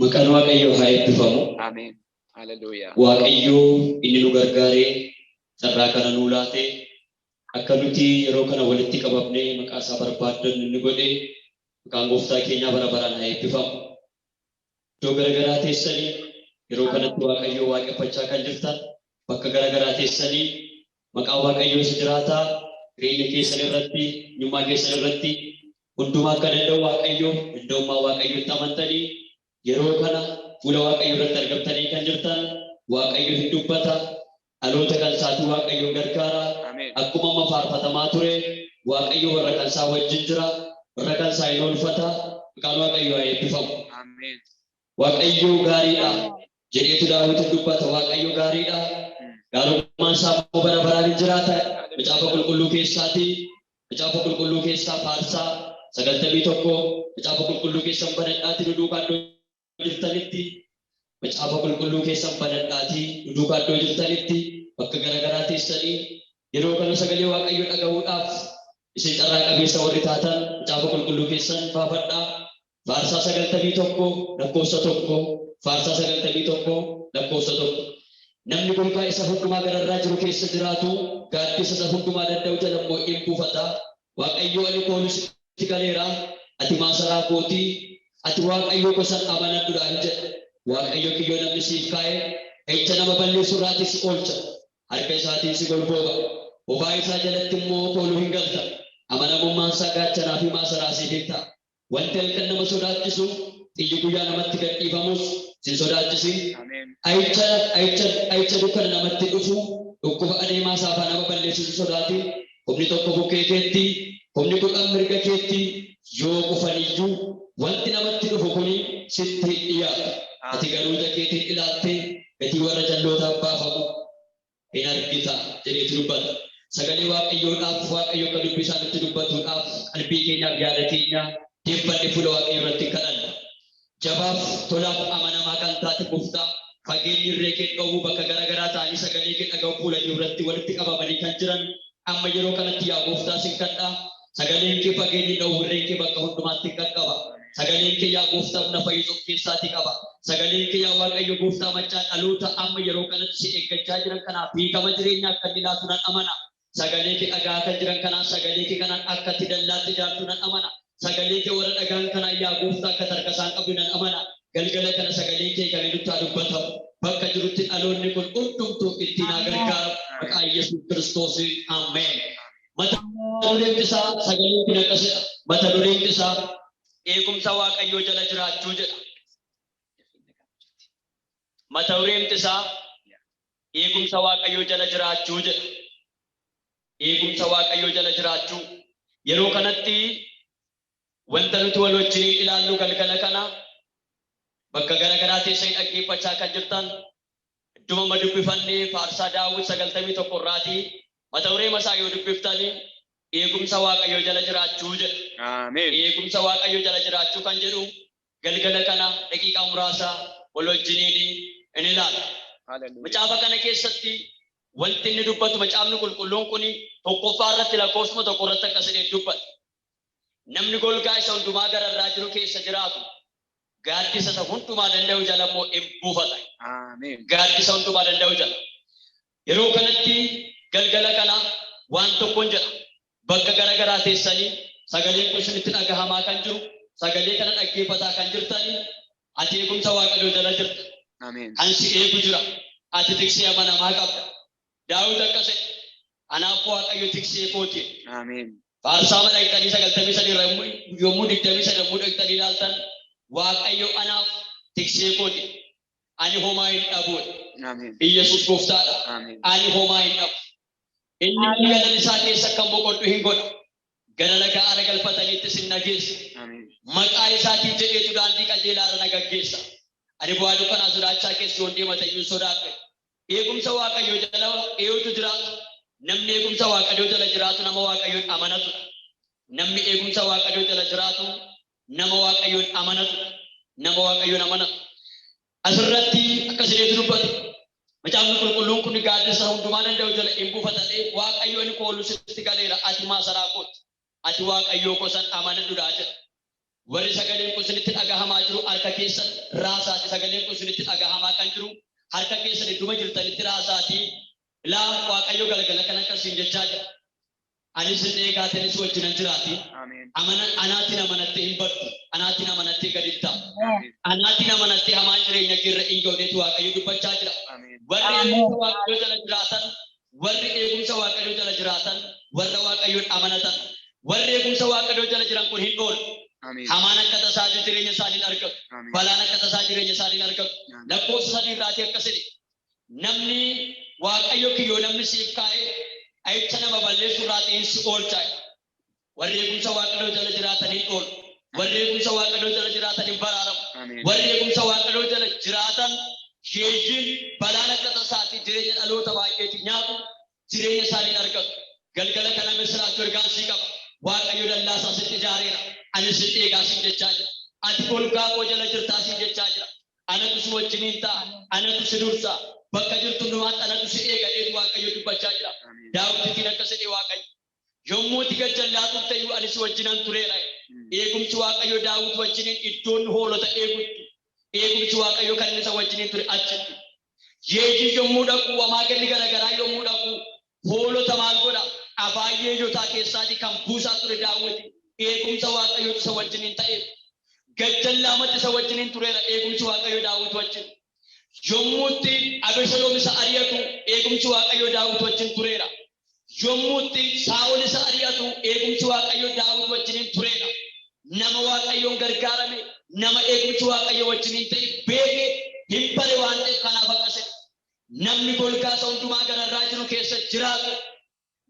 Maqaan Waaqayyoo haa eebbifamu. Ameen. Haleluuyaa. Waaqayyoo inni nu gargaaree carraa kana nuu laatee akka nuti yeroo kana walitti qabamnee maqaa isaa barbaaddannu inni godhee, maqaan gooftaa keenyaa bara baraan haa eebbifamu. Iddoo garagaraa teessanii yeroo kanatti Waaqayyoo waaqeffachaa kan jirtan, bakka garagaraa teessanii maqaa Waaqayyoo isa jiraataa jireenya keessan irratti, eenyummaa keessan irratti hundumaa akka danda'u Waaqayyoo danda'ummaa Waaqayyootti amantanii yeroo kana fuula Waaqayyoo irratti argamtanii kan jirtan, Waaqayyo hin dubbata. Dhaloota kan isaatii Waaqayyoon gargaara. Ameen. Akkuma amma faarfatamaa ture, Waaqayyo warra kan isaa wajjin jira. Warra kan isaa hin oolfata. Maqaan Waaqayyoo haa eebbifamu. Ameen. Waaqayyo gaariidha jedheetu Daawit dubbata. Waaqayyo gaariidha. Gaarummaan isaa immoo bara baraan hin jiraata. Macaafa Qulqulluu keessaatii, Macaafa Qulqulluu keessaa Faarsaa 91, Macaafa Qulqulluu keessan banadhaatii nu duukaa iddoo jirtanitti, Macaafa Qulqulluu keessan banadhaatii nu duukaa iddoo jirtanitti, bakka garaagaraa teessanii yeroo kana sagalee Waaqayyoo dhaga'uudhaaf isin carraa qabeessa warri taatan, Macaafa Qulqulluu keessan baafadhaa. Faarsaa 91 lakkoofsa 1, Faarsaa 91 lakkoofsa 1. Namni golgaa isa hundumaa gararraa jiru keessa jiraatu gaaddisa isa hundumaa danda'u jala immoo in buufata. Waaqayyo, ani kooluu sitti galeera, ati maasaraa kootii, ati Waaqayyo gosan amanadhudha hin jedha. Waaqayyo kiyyoo namni siif kaa'e, dha'icha nama balleessu irraatii si oolcha. Harka isaatiin si golbooba. Bobaa isaa jalatti immoo kooluu hin galta. Amanamummaan isaa gaachanaa fi maasaraa siif hin ta'a. Wanti halkan nama sodaachisu, xiyyi guyyaa namatti gad dhiifamus sin sodaachisin. Ameen. Dha'icha dukkana namatti dhufu, dhukkuba adeemaa saafaa nama balleessu sin sodaatin. Kumni tokko bukkee keetti, kumni 10 mirga keetti yoo kufaniyyuu, wanti namatti dhufu kuni sitti hin dhiyaatu. Ati garuu ija keetiin ilaaltee gatii warra jallootaaf baafamu hin argita jedheetu dubbata. Sagalee Waaqayyoodhaaf, Waaqayyo akka dubbii isaa nutti dubbatuudhaaf, qalbii keenyaaf yaada keenya deeffanne fuula Waaqayyoo irratti kadhanna. Jabaaf tolaaf amanamaa kan taate Gooftaa, fageenyi irree kee dhoowwu, bakka garaagaraa ta'anii sagalee kee dhaga'u fuula kee irratti walitti qabamanii kan jiran amma yeroo kanatti, yaa Gooftaa, sin kadhaa. Sagaleen kee fageenyi dhoowwu, irreen kee bakka hundumaatti hin qaqqaba. Sagaleen kee, yaa Gooftaa, humna fayyisuu of keessaatii qaba. Sagaleen kee, yaa Waaqayyo Gooftaa maccaa, dhaloota amma yeroo kanatti si eeggachaa jiran kanaaf hiikama jireenyaa akka inni laatu nan amana. Sagalee kee dhagaa kan jiran kanaan, sagalee kee kanaan akka itti dallaatti ijaartu nan amana. Sagalee kee warra dhagaan kanaan, yaa Gooftaa, akka tarka isaan qabdu nan amana. Galgala kana sagaleen kee kan nutti haa dubbatamu. Bakka jirutti dhaloonni kun hundumtuu ittiin haa gargaaramu. Maqaa Yesuus Kiristoosiin, ameen. Mata dureen isaa, sagaleen kun akkasidha. Mata dureen isaa "Eegumsa Waaqayyoo jala jiraachuu" jedha. Mata dureen isaa "Eegumsa Waaqayyoo jala jiraachuu" jedha. Eegumsa Waaqayyoo jala jiraachuu. Yeroo kanatti wanta nuti wal wajjin ilaallu galgala kana, bakka gara garaa teessanii dhaggeeffachaa kan jirtan, idduma amma dubbifannee Faarsaa Daawwit 91 irraatii mata duree masaa yoo dubbiftanii "Eegumsa Waaqayyoo jala jiraachuu" jedha. Ameen. Eegumsa Waaqayyoo jala jiraachuu kan jedhu galgala kana daqiiqaa muraasa wal wajjiniin in ilaalla. Haleluuyaa. Macaafa kana keessatti wanti inni dubbatu, Macaafni Qulqulluun kun tokkoffaa irratti lakkoofsuma 1 irratti akkas jedhee dubbata. Namni golgaa isa hundumaa gararraa jiru keessa jiraatu gaaddisa isa hundumaa danda'u jala immoo in buufata. Ameen. Gaaddisa hundumaa danda'u jala. Yeroo kanatti galgala kana waan tokkoon jedha. Bakka gara garaa teessanii sagaleen kun isinitti dhagahamaa kan jiru, sagalee kana dhaggeeffataa kan jirtanii, ati eegumsa Waaqayyoo jala jirta. Ameen. Kan si eegu jira. Ati tiksee amanamaa qabda. Daawit akkas jedhe. Anaaf Waaqayyo tiksee kooti. Ameen. Faarsaa dhaqxanii 93 irra yommuu 23 yommuu dhaqxanii ilaaltan, Waaqayyo anaaf tiksee kooti. Ani homaa hin dhabu. Ameen. Iyyasuus gooftaadha. Ameen. Ani homaa hin dhabu. Inni galala isaa keessa kan boqodhu hin godha. Gara laga aara galfataniitti sin na geessa. Ameen. Maqaa isaatiif jedheetu daandii qajeelaa irra na gaggeessa. Ani bu'aa dukkanaa sodaachaa keessa yoon deema ta'e iyyuu sodaadhe. Eegumsa Waaqayyoo jala eenyutu jiraata? Namni eegumsa Waaqayyoo jala jiraatu nama Waaqayyoon amanatudha. Namni eegumsa Waaqayyoo jala jiraatu nama Waaqayyoon amanatudha. Nama Waaqayyoon amanatu. Asirratti akkas jedheetu dubbate. Macaafni Qulqulluun kun gaaddisa hundumaa danda'u jala hin buufatadhe. Waaqayyo, inni kooluu sitti galeera, ati maasaraa kooti. Ati Waaqayyoo gosan amanadhudha jedha. Warri sagaleen kun isinitti dhagahamaa jiru harka keessan raasaati. Sagaleen kun isinitti dhagahamaa kan jiru harka keessan idduma jirtanitti raasaati. Laa Waaqayyo galgala kan akkasiin jechaa jira. Anis sin eegaatinis wajjinan jiraati. Ameen. Anaatiin amanattee hin baddu. Anaatiin amanattee gadi ta'a. Ameen. Anaatiin amanattee hamaan jireenya keerra hin ga'uneetu Waaqayyo dubbachaa jira. Ameen. Warri eegumsa Waaqayyoo jala jiraatan, warri eegumsa Waaqayyoo jala jiraatan, warra Waaqayyoon amanatan, warri eegumsa Waaqayyoo jala jiran kun hin oolu. Ameen. Hamaan akka tasaa jireenya isaanii hin argatu. Ameen. Balaan akka tasaa jireenya isaanii hin argatu. Ameen. Lakkoofsa 3 irraatii akkasidhi. Namni Waaqayyo kiyyoo namni siif kaa'e dha'icha nama balleessu irraatii si oolcha. Warri eegumsa Waaqayyoo jala jiraatan hin oolu. Warri eegumsa Waaqayyoo jala jiraatan hin baraaramu. Ameen. Warri eegumsa Waaqayyoo jala jiraatan yeeyyiin balaan akka tasaatti jireenya dhaloota baay'eeti nyaatu jireenya isaanii hin argatu. Galgala kana misiraachuu ergaan sii qaba. Waaqayyo dallaa isaa sitti ijaareera. Ani sitti eegaa siin jechaa jira. Ati golgaa koo jala jirtaa siin jechaa jira. Anatu si wajjiniin ta'a. Anatu si dursa. Bakka jirtu hundumaatti anatu si eega jedhu Waaqayyo dubbachaa jira. Ameen. Daawititiin akkas jedhe Waaqayyo. Yommuu ati gajjallaa turte iyyuu ani si wajjinan tureera. Eegumsi Waaqayyo Daawit wajjiniin iddoon hoolota eegutti. Eegumsi Waaqayyo kan inni isa wajjiniin ture achitti. Yeeyyii yommuu dhaqu, wamaagalli garaagaraa yommuu dhaqu, hoolota maal godha? Afaan yeeyyotaa keessaatii kan buusaa ture Daawit. Eegumsa Waaqayyootu isa wajjiniin ta'e. Gajjallaamatti isa wajjiniin tureera eegumsi Waaqayyo Daawit wajjin. Yommuutti Abesaloom isa ari'atu eegumsi Waaqayyo Daawit wajjin tureera. Yommuutti Saa'ol isa ari'atu eegumsi Waaqayyo Daawit wajjiniin tureera. Nama Waaqayyoon gargaarame, nama eegumsi Waaqayyo wajjiniin ta'e beeke hin bare waan ta'eef kanaaf akkasidha. Namni golgaa isa hundumaa gararraa jiru keessa jiraatu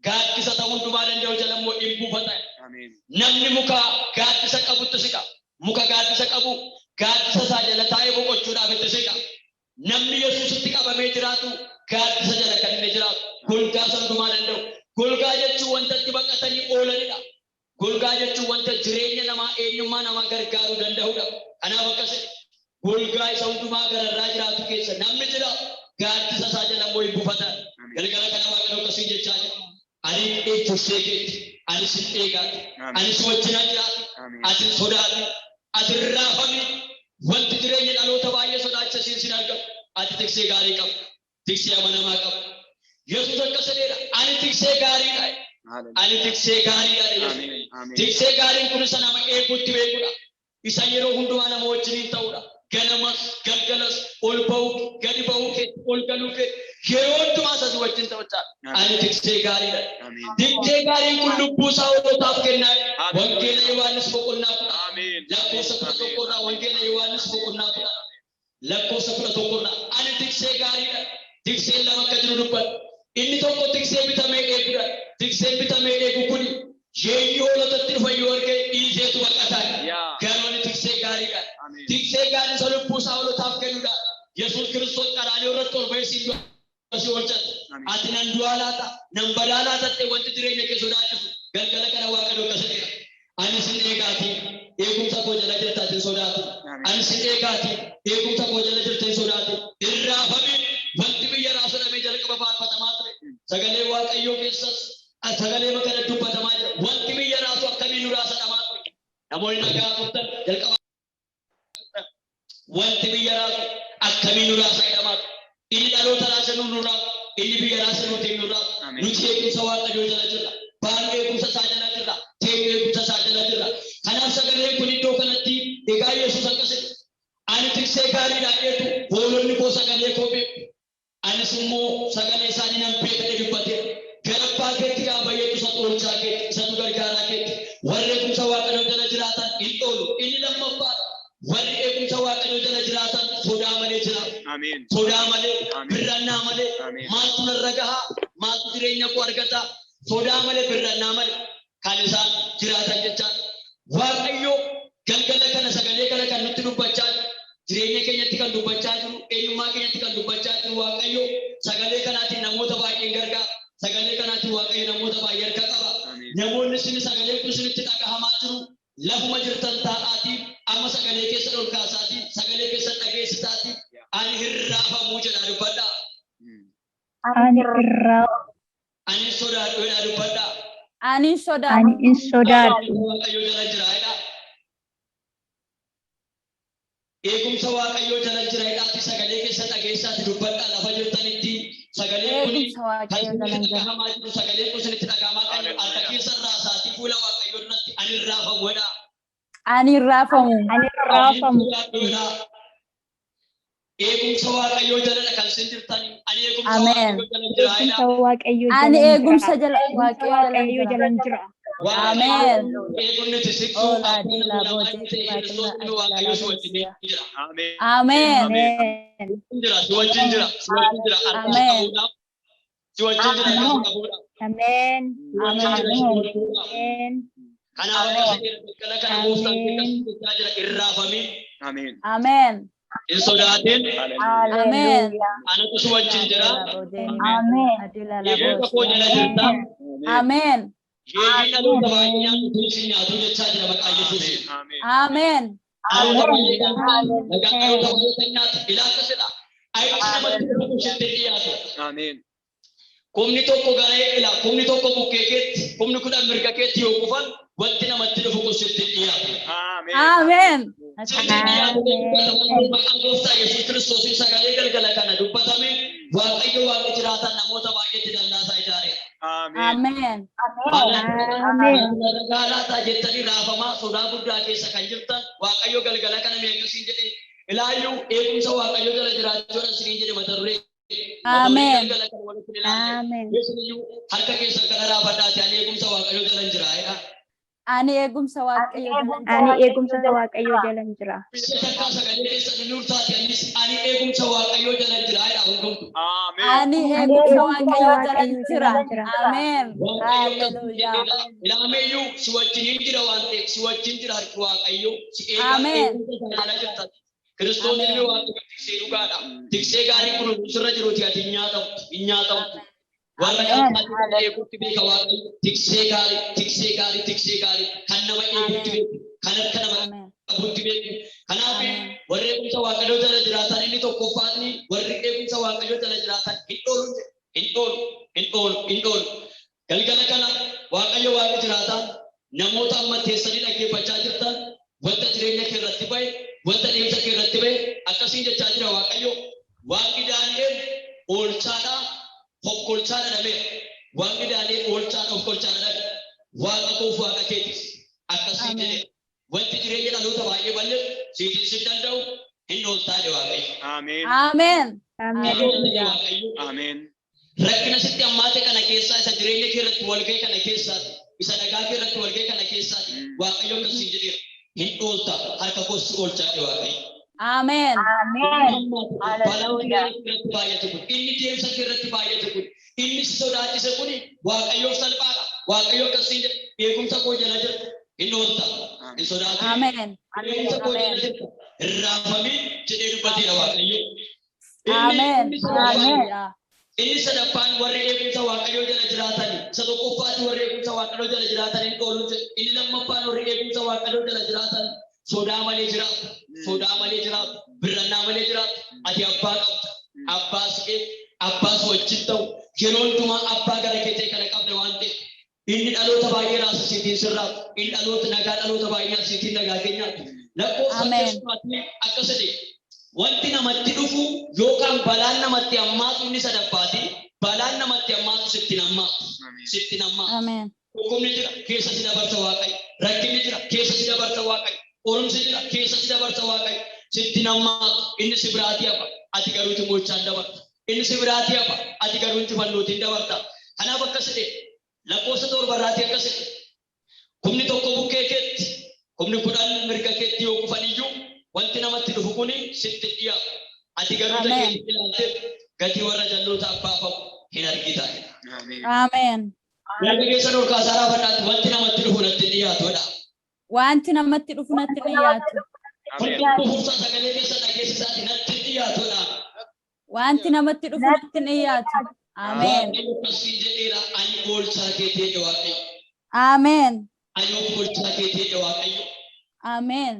gaaddisa ta'uu hundumaa danda'u jala immoo hin buufata. Ameen. Namni muka gaaddisa qabutti siqa. Muka gaaddisa qabu gaaddisa isaa jala taa'ee boqochuudhaaf itti siqa. Namni Yesuusitti qabamee jiraatu gaaddisa jala kan inni jiraatu golgaa isa hundumaa danda'u. Golgaa jechuun wanta itti baqatanii oolanidha. Golgaa jechuun wanta jireenya namaa eenyummaa namaa gargaaruu danda'udha. Kanaaf akkasidha. Golgaa isa hundumaa gararraa jiraatu keessa namni jiraatu gaaddisa isaa jala immoo hin buufatan. Ameen. Galgala kana Waaqayyo akkasiin jechaa jira. Ani tiksee keeti. Ani sin eegaati. Ameen. Ani si wajjinan jiraati. Ameen. Ati hin sodaati. Ati hin raafami. Wanti jireenya dhaloota baay'ee sodaachisiin sin argamu. Ati tiksee gaarii qabda. Tiksee amanamaa qabda. Yesuus akkas jedheera. Ani tiksee gaariidha. Hallelujah. Ani tiksee gaariidha jedhe Yesuus. Ameen. Ameen. Tiksee gaariin kun isa nama eeguutti beekudha. Isa yeroo hundumaa nama wajjiniin ta'udha. Ganamas, galgalas, ol ba'uu, gadi ba'uu kee, ol galuu kee yeroo hundumaa isa si wajjin ta'ucha. Ani tiksee gaariidha. Ameen. Tiksee gaariin kun lubbuu isaa hoolotaaf kennaa. Ameen. Wangeela Yohaannis boqonnaa 10. Ameen. Lakkoofsa 11 irraa Wangeela Yohaannis boqonnaa 10. Lakkoofsa 11 irraa ani tiksee gaariidha. Tikseen lama akka jiru dubbata. Inni tokko tiksee bitamee eegudha. Tikseen bitamee eegu kun yeeyyii hoolotatti dhufa yoo arge dhiiseetu baqata. Yaa. Garuu ani tiksee gaariidha. Ameen. Tiksee gaariin isa lubbuu isaa hoolotaaf kennudha. Yesuus Kiristoos qaraaniyo irratti ol ba'ee siin du'a si oolchate. Ameen. Ati nan du'aa laata, nan badaa laata ta'e wanti jireenya kee sodaachisu galgala kana Waaqayyo akkas jedheera. Ani sin eegaati, eegumsa koo jala jirta ati hin sodaatu. Ameen. Ani sin eegaati, eegumsa koo jala jirta hin sodaatu. Hin raafamin wanti biyya raasodhamee jalqaba faarfatamaa ture. Sagalee Waaqayyoo keessas sagalee kana dubbatamaa jira. Wanti biyya raasu akkamiin nu raasadhamaa ture. Namoonni nagaa turtan jalqaba wanti biyya raasu akkamiin nu raasa jedhamaa ture. Inni dhaloota raasa nu raasu, inni biyya raasa nuti nu raasu. Ameen. Nuti eegumsa Waaqayyoo jala jirra. Baanni eegumsa isaa jala jirra. Teenyu eegumsa isaa jala jirra. Kanaaf sagaleen kun iddoo kanatti egaa Yesuus akkas jedhe. Ani tiksee gaariidha jedhu hoolonni koo sagalee koo beeku. Anis immoo sagalee isaanii nan beeka jedhee dubbateera. Gara abbaa keetti gaafa yeetu isa oolchaa keetti, isatu gargaaraa keetti. Warri eegumsa Waaqayyoo jala jiraatan hin oolu. Inni lammaffaa warri eegumsa Waaqayyoo jala jiraatan sodaa malee jiraatu. Ameen. Sodaa malee, Ameen. birrannaa malee, Ameen. maaltu narra gahaa, maaltu jireenya koo argata, sodaa malee, birrannaa malee kan isaan jiraatan jechaadha. Waaqayyo galgala kana sagalee kana kan nutti dubbachaa jiru, jireenya keenyatti kan dubbachaa jiru, eenyummaa keenyatti kan dubbachaa jiru Waaqayyo sagalee kanaatiin namoota baay'een gargaara. Sagalee kanaatiin Waaqayyo namoota baay'ee harka qaba. Ameen. Namoonni isin sagalee kun isinitti dhagahamaa jiru lafuma jirtan taa'aatii amma sagalee keessan ol kaasaatii sagalee keessan dhageessisaatii ani hin raafamuu jedhaa dubbadhaa. Ani irraa Ani hin sodaadhu jedhaa dubbadhaa. Ani hin sodaadhu. Ani hin sodaadhu. Waaqayyo jala jira jedhaa. Eegumsa Waaqayyoo jala jira jedhaati sagalee keessa dhageessaati dubbadhaa lafa jirtanitti. Sagaleen kun Eegumsa kan Waaqayyoo isinitti jalan jira. dhagahamaa jiru, sagaleen kun isinitti dhagahamaa kan jiru, harka keessa raasaatii fuula Waaqayyoo duratti ani hin raafamu jedhaa. Ani hin raafamu. Ani hin raafamu. Eegumsa Waaqayyoo jaladha kan isin jirtanii. Ani eegumsa Ameen. Waaqayyoo jala jira Eegumsa jedhaa. Waaqayyoo Ani jalan jira. eegumsa jala Eegumsa Waaqayyoo jalan Waaqayyoo jira. jalan jira. Ameen. Eegumni siqtuu Ola abbaan dila namaa boje inni ta'e bakla Kiristoos inni ajila Waaqayyoo si wajjin bosia. jira. Ameen. Ameen. Ameen. Jira, si wajjin jira, si wajjin jira, harka si Ameen. qabuudhaaf. Si wajjin jira, harka si qabuudhaaf. Ameen. Si wajjin jira, si gochuudhaaf. Ameen. Kanaaf akkas jedha, galgala kana gooftaan Ameen. akkas jechaa jira, hin raafamin, Ameen. Ameen. hin sodaatin, Hallelujah. Ameen. anatu si wajjin jira. Ameen. Adila Eegumsa koo jala jirta. Ameen. Ameen. Yeeyyiin dhaloota baay'ee nyaatu kun si nyaatu jechaa jira maqaa Yesuusiin. Ameen. Ameen. Dhaloota baay'ee kan nyaatu, nagaa dhaloota baay'ee kan nyaatu, ilaalcha sedha. Ayichi namatti dhufu sitti dhiyaatu. Ameen. Kumni tokko gara ilaa, kumni tokko bukkee keetti, kumni 10 mirga keetti yoo kufan, wanti namatti dhufu kun sitti dhiyaatu. Ameen. Ameen. Sitti dhiyaatu dubbataman maqaa gooftaa Yesuus Kiristoosiin sagalee galgala kana dubbatame Waaqayyo waaqni jiraatan namoota baay'eetti dallaasaa ijaareera. Ameen. Ameen. Ameen. Gaalaataa jettanii raafamaa sodaa guddaa keessa kan jirtan, Waaqayyo galgala kana mee akkasiin jedhe ilaayyuu eegumsa Waaqayyo jala jiraachuudhaan isiniin jedhe mata duree. Ameen. Galgala kana walitti ilaalle. Ameen. Isiniyyuu harka keessan kana raafadhaati ani eegumsa Waaqayyo jala hin jira jedha. Ani eegumsa Waaqayyoo jalan Ani jira. eegumsa Waaqayyoo jalan jira. Si'a takkaa sagalee keessan inni urtaati anis ani eegumsa Waaqayyoo jala hin jira jedha hundumtu. Ameen. Ani Ani eegumsa eegumsa Waaqayyoo jalan Waaqayyoo jira. jalan jira. Ameen. Waaqayyo akkas Hallelujah. jedheedha. Ilaameyyuu si wajjin jira waan ta'eef si wajjin jira harki Waaqayyoo si eegaa Ameen. eegumsa isaa jala jirta. Kiristoos ilmi Ameen. Waaqayyoo tiksee dhugaadha. Tiksee gaarii kunuunsu sirra jiruuti ati hin nyaatamtu, hin nyaatamtu. Warra kan eeguutti beeka Waaqayyo. Tiksee gaarii, tiksee gaarii, tiksee gaarii kan nama eeguutti beeku, kan harka nama Ameen. qabutti beeku. Kanaaf Ameen. warri eegumsa Waaqayyoo jala jiraatan inni tokkoffaanni warri eegumsa Waaqayyoo jala jiraatan hin oolu jedhe. Hin oolu, hin oolu, hin oolu. Galgala kana Waaqayyo waaqni jiraataan namoota amma teessanii dhaggeeffachaa jirtan wanta jireenya kee irratti ba'e, wanta deemsa kee irratti ba'e akkasiin jechaa jira Waaqayyo. Waaqni Daani'el oolchaadha, hokkolchaadha dhabeera. Waaqni Daani'el oolchaadha, hokkolchaadha dhabe. Waaqa koof Waaqa keetis akkasiin Ameen. jedhe. Wanti jireenya dhaloota baay'ee balleessu siitiin sin danda'u hin ooltaa jedhe Waaqayyo. Ameen. Ameen. Ameen. Hin oolta jedhe Waaqayyo. Ameen. Rakkina sitti hammaate kana keessaa isa jireenya kee irratti wal ga'e kana keessaati isa nagaa kee irratti wal ga'e kana keessaati Waaqayyo akkasiin jedheera. Hin oolta, harka koos si oolchaa jedhe Waaqayyo. Ameen. Balaan jireenya kee irratti baay'ate kun, inni deemsa kee irratti baay'ate kun, inni si sodaachise kun Waaqayyoof salphaadha. Waaqayyo akkasiin jedhe, eegumsa koo jala jirta, hin oolta, hin sodaatin. Ameen. Eegumsa koo jala jirta, hin raafamin jedhee dubbateera Waaqayyo. Inni Ameen. inni sadaffaan Hallelujah. Inni sadaffaan warri eegumsa Waaqayyoo jala jiraatan, isa tokkoffaatti warri eegumsa Waaqayyoo jala jiraatan hin oolu jedhe. Inni lammaffaan warri eegumsa Waaqayyoo jala jiraatan sodaa malee jiraatu, sodaa malee jiraatu, birrannaa malee jiraatu. Ati abbaa qabda, abbaa si eegu, abbaa si wajjin ta'u, yeroo hundumaa abbaa gara kee ta'e kana qabda waan ta'eef. Inni dhaloota baay'ee raasa siitiin sirraatu, inni dhaloota nagaa dhaloota baay'ee siitiin nagaa keenyaatu. Lakkoofsa Ameen. keessumaatti akkas jedhe. Wanti namatti dhufu yookaan balaan namatti hammaatu inni sadaffaati. Balaan namatti hammaatu sitti hammaatu. Sitti hammaatu. Ameen. Dhukkubni jira, keessa si dabarsa Waaqayyo. Rakkinni jira, keessa si dabarsa Waaqayyo. Qorumsi jira, keessa si dabarsa Waaqayyo. Sitti hammaatu. Inni si biraatii hafa. Ati garuu mo'ichaan dabarta. Inni si biraatii hafa. Ati garuu injifannootiin dabarta. Kanaaf akkas jedhe. Lakkoofsa 7rraatii akkas jedhe. Kumni tokko bukkee keetti, kumni 10 mirga keetti yoo kufan iyyuu wanti namatti dhufu kuni sitti dhiyaatu. Ati garuu ija Ameen. keetti ilaaltee gatii warra jalloota abbaafamu hin argita. Ameen. Ameen. Yaada keessan ol kaasaa raafadhaatti wanti namatti dhufu natti dhiyaatudha. Wanti namatti dhufu natti dhiyaatu. Wanti Ameen. dhufuufsaa sagalee keessan dhageessisaati natti dhiyaatudha. Wanti namatti dhufu natti dhiyaatu. Ameen. Waaqayyo akkasiin jedheera, ani oolchaa keetii jedhe Waaqayyo. Ameen. Ani oolchaa keetii jedhe Waaqayyo. Ameen.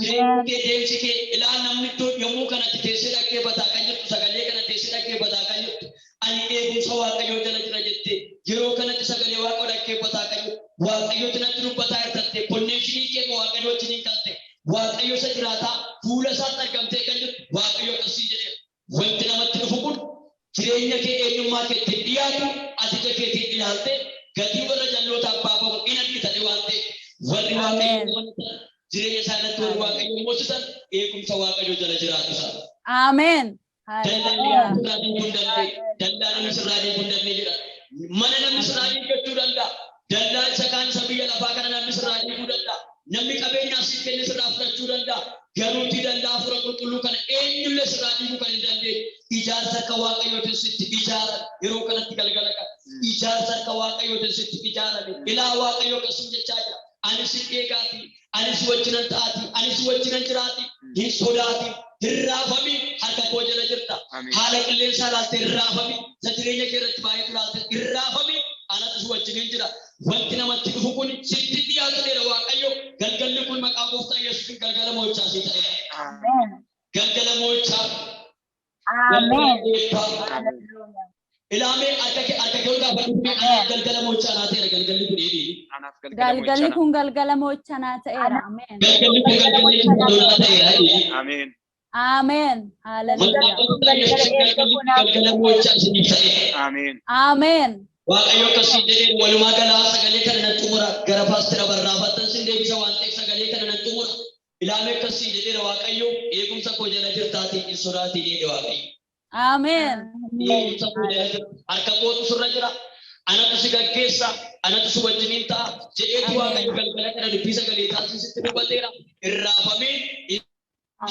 Jireenyi kee, deemsi kee ilaa namni iddoo yommuu kanatti teessee dhaggeeffataa kan jirtu, sagalee kana teessee dhaggeeffataa kan jirtu, ani eegumsa Waaqayyoo jala jira jettee yeroo kanatti sagalee Waaqayyoo dhaggeeffataa kan jirtu, Waaqayyootu natti dubbataa jirtatte, connection kee Waaqayyoo wajjin kan ta'e, Waaqayyo isa jiraataa fuula isaatti argamtee kan jirtu Waaqayyo akkasii jedhee wanti namatti dhufu kun jireenya kee eenyummaa keetti dhiyaatu ati ija keetiin ilaalte gatii warra jallootaaf baafamu in argitanii waan ta'eef warri Waaqayyo amanatan jireenya isaa irratti warri Waaqayyo moosisan eegumsa Waaqayyo jala jiraatu isaa. Ameen. Dallaan Hallelujah. namni sirraa diiguu hin dandeenye. Dallaa namni sirraa diiguu hin dandeenye jedha. Mana namni sirraa diiggachuu danda'a. Dallaa isa kaan isa biyya lafaa kana namni sirraa diiguu danda'a. Namni qabeenyaa siif kenne sirraa fudhachuu danda'a. Garuutii danda'a hafuura qulqulluu kana eenyullee sirraa diiguu kan hin dandeenye. Ijaarsa akka Waaqayyootiin sitti ijaaran yeroo kanatti galgala kana. Ijaarsa akka Waaqayyootiin sitti ijaarame. Ilaa Waaqayyo akkasuma jechaa jira. Ani si eegaati. Ani si wajjinan ta'aati. Ani si wajjinan jiraati. Hin sodaati. Hin raafami. Harka koo jala jirta. Ameen. Haala qilleensaa ilaalte hin raafami. Isa jireenya kee irratti baay'eetu ilaalte hin raafami. Anatu si wajjiniin jira. Wanti namatti dhufu kun sitti dhiyaatu dheera Waaqayyo. Galgalli kun maqaa gooftaa Yesuusiin galgala mo'ichaa sii ta'eera. Ameen. Galgala mo'ichaa. Galgala Ameen. eebbaa. Hallelujah. Ilaamee harka kee ol gaafadhu anaaf galgala mo'ichaa naa ta'eera galgalli kun eedii. Anaaf galgala Galgalli mo'ichaa. kun galgala mo'ichaa naa ta'eera. Ameen. Galgalli kun galgala injifannoo naa ta'eera eedii. Ameen. Ameen. Hallelujah. Maqaa gooftaa Yesuusiin galgalli kun galgala mo'ichaa isiniif ta'eera. Ameen. Ameen. Waaqayyo akkasii jedheen walumaa galaa sagalee kana nan xumura gara paastira barraafattan sin deebisa waan ta'eef sagalee kana nan xumura. Ilaamee akkasii jedheera Waaqayyo eegumsa koo jala jirtaatii hin sodaatiin jedhe Waaqayyo. Ameen. Eegumsa koo jala jirta. Harka kootu sirra jira. Anatu si gaggeessa. Anatu si wajjiniin ta'a. Jedheetu Waaqayyo galgala kana dubbii sagalee taasisitti dubbateera. Irraafamee hin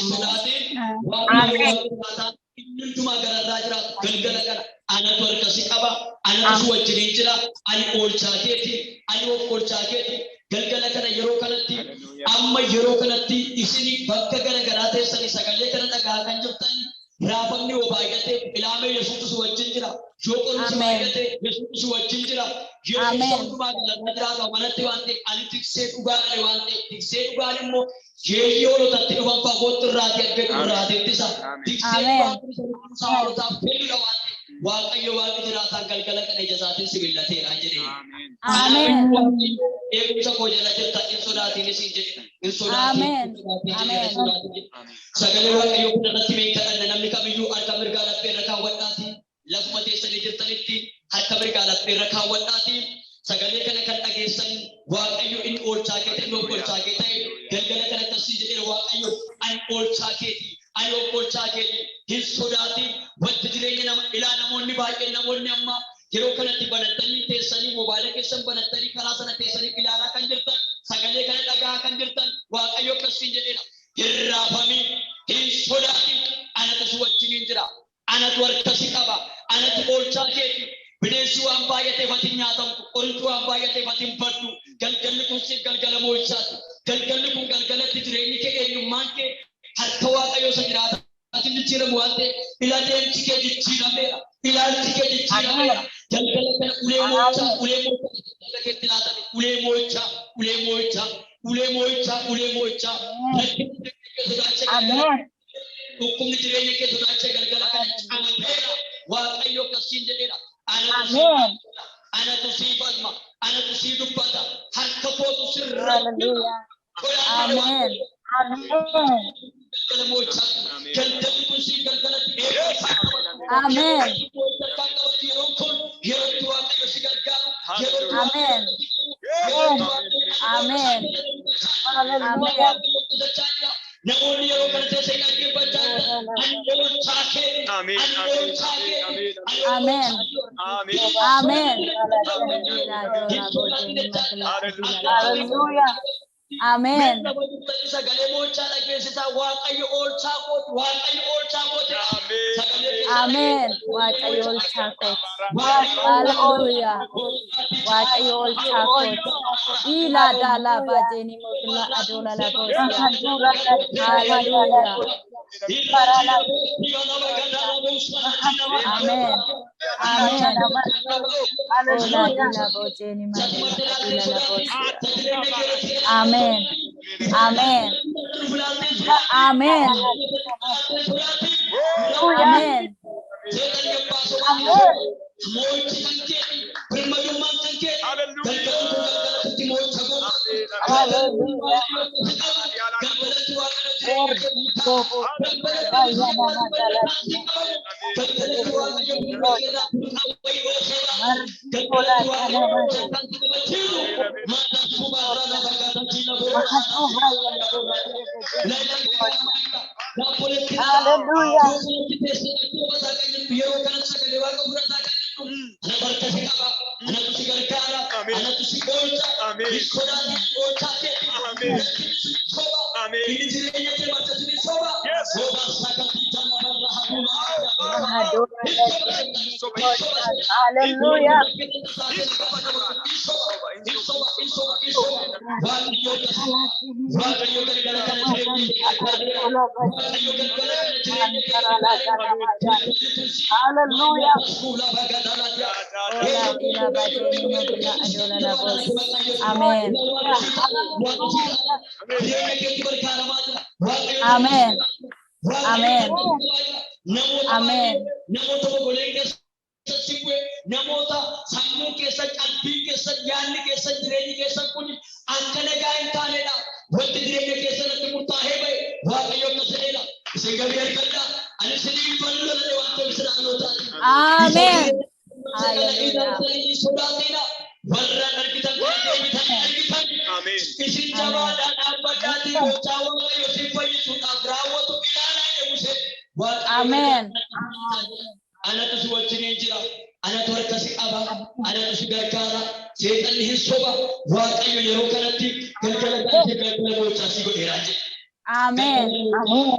sodaatiin Waaqayyo waaqa jiraataa inni hundumaa gararraa jiraatu galgala kana anatu harka si qaba. Anatu si wajjiniin jira. Ani oolchaa keeti. Ani of oolchaa keeti. Galgala kana yeroo kanatti Hallelujah. amma yeroo kanatti isin bakka gara garaa teessanii sagalee kana dhagaa kan jirtan raafamni yoo baay'ate ilaamee Yesuutu si wajjin jira. Yoo qorumsi Ameen. baay'ate Yesuutu si wajjin jira. Yesuus Ameen. hundumaa gararraa jiraatu manatti waan ta'eef ani tiksee dhugaa dhale waan ta'eef tiksee dhugaan immoo yeeyyii hoolotatti dhufan fagootti irraatii argatu irraatii ittisa. Ameen. Tiksee Ameen. dhugaan kun isa lubbuu hoolotaaf kennudha waan ta'eef Waaqayyo waaqni jiraataan galgala kana ija isaatiin si billateera jedhee. Ameen. Ameen. Eegumsa koo jala jirta hin sodaatiin isin jedhe. Hin sodaatiin. Ameen. Hin sodaatiin jedhe. Ameen. Hin sodaatiin jedhe. Ameen. Sagalee Waaqayyoo kun irratti mee kadhanna namni kamiyyuu harka mirgaa laphee irra kaawwadhaati. Lafuma teessanii jirtanitti harka mirgaa laphee irra kaawwadhaati. Sagalee kana kan dhageessan Waaqayyo inni oolchaa kee ta'e inni of oolchaa kee ta'e galgala kana akkasii jedheera Waaqayyo ani oolchaa keeti. Ani of oolchaa keeti. Hin sodaatin wanti jireenya nama ilaa namoonni baay'een namoonni amma yeroo kanatti banattanii teessanii moobaayila keessan banattanii karaa sana teessanii ilaalaa kan jirtan sagalee kana dhagaa kan jirtan Waaqayyo akkasiin jedheera. Hin raafamin, hin sodaatin, anatu si wajjiniin jira. Anatu harka si qaba. Anatu oolchaa keeti. Bineensi waan baay'ateef ati hin nyaatamtu. Qorichi waan baay'ateef ati hin baddu. Galgalli kun siif galgala mo'ichaati. Galgalli kun galgalatti jireenyi kee eenyummaan kee harka Waaqayyoo isa jiraataatiin jijjiiramu waan ta'eef ilaalchi kee jijjiirameera. Ilaalchi kee jijjiirameera. Galgala kana ulee mo'ichaa, ulee mo'ichaa galgala keetti laatame. Ulee mo'ichaa, ulee mo'ichaa, ulee mo'ichaa, ulee mo'ichaa. Rakkinni jireenya kee sodaachee galgala Ameen. dhukkubni jireenya kee sodaachee galgala kana camateera. Waaqayyo akkasiin jedheera. Anatu sii Ameen. anatu sii falma. Anatu sii dubbata. Harka kootu sirra jira. Hallelujah. Ameen. Ameen. Galgala mo'ichaa. Ameen. Galgalli kun sii galgalatti eegumsa qabatu. Ameen. Yeroon kun yerootti Waaqayyo si gargaaru. Yerootti Ameen. Ameen. Hallelujah. Namoonni yeroo kana keessa hin dhaggeeffachaa jiran ani oolchaa kee Ameen. ani Ameen. oolchaa kee Ameen. ani Ameen. Ameen. Ameen. Hallelujah. Ameen. Sagalee mo'ichaa dhageessisaa Waaqayyo oolchaa kooti Waaqayyo oolchaa kooti. Ameen. Waaqayyo oolchaa kooti. Hallelujah. Waaqayyo oolchaa kooti. Ilaa daalaa baajeenii mootummaa adoola laboosiyaa. Hallelujah. Ameen. Ameen. Oolaa diilaa boojeenii mootummaa adoola laboosiyaa. Ameen. Ameen. Ameen. Ameen. Mo'ichi kan keeti, birmadummaan kan keeti, galgalli kun galgalatti mo'icha goota. Hallelujah. Galgalatti jireenya kee guutaa. Galgalatti mallataan sii qabamu. Galgalatti Waaqayyo fuuldura keerraa burqaa wayii ooseera. Galgalatti Waaqayyo mallataan si qabachiisu. Maataa suubaarraa lafa gaatachiina Hallelujah. Yeroo kanatti sagalee Waaqa fudhataa kan jirtu anatu harka si qaba, anatu si gargaara, anatu si oolcha, hin sodaatin, oolchaa keeti, natti si soba, inni jireenya kee marta si soba, soba sagatii jala barra hafuura. Hallelujah. Waaqayyo galgala kana jireenya kee gargaareera. Waaqayyo galgala kana jireenya kee gargaareera. Hallelujah. Ola ila bajeni magla adola la bos. Amen. Amen. Amen. Amen. Namoota ogoleen keessatti bu'e, namoota sammuu keessa, qalbii keessa, yaadni keessa, jireenyi keessa kun akka nagaa hin taanedha. Wanti jireenya keessa irratti murtaa'ee ba'e Waaqayyo akkas jedheera. Isin gabii argadhaa. Ani isiniif bal'oo waan ta'eef Israa'elootaati. Amen. Hallelujah. Sodaatina. Warra argitan kana deebitanii argitan. Isin jabaadhaan dhaabbadhaatii gochaa Waaqayyo isin fayyisuudhaaf raawwatu ilaalaa jedhe Museen. Waaqayyo Amen. Anatu si wajjiniin jira. Anatu harka si qaba. Anatu si gargaara. Seexanni hin soba. Waaqayyo yeroo kanatti galgala galchee galgala mo'ichaa si godheeraa jedhe. Amen.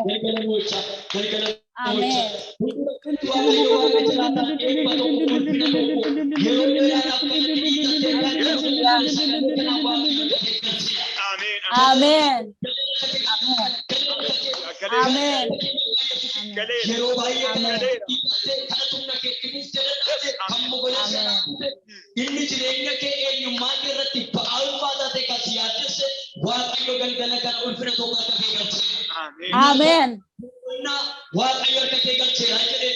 Galgala mo'ichaa. Galgala Amen. Waaqayyo waaqa jiraataa eebba tokko ulfina tokko yeroo dheeraadhaaf kan inni dhiigattee kan jiru sagalee kanaan Waaqayyo galcheera. Amen. Amen. Yeroo baay'ee kana dhiigattee kana humna keetti buuftee dadhabde kan mogoleessa dhaabde inni jireenya kee eenyummaa kee irratti ba'aa ulfaataa ta'e kan si yaaddesse Waaqayyo galgala kana ulfina tokko harka kee galcheera. Amen. Qonnaa Waaqayyo harka kee galcheera jedhe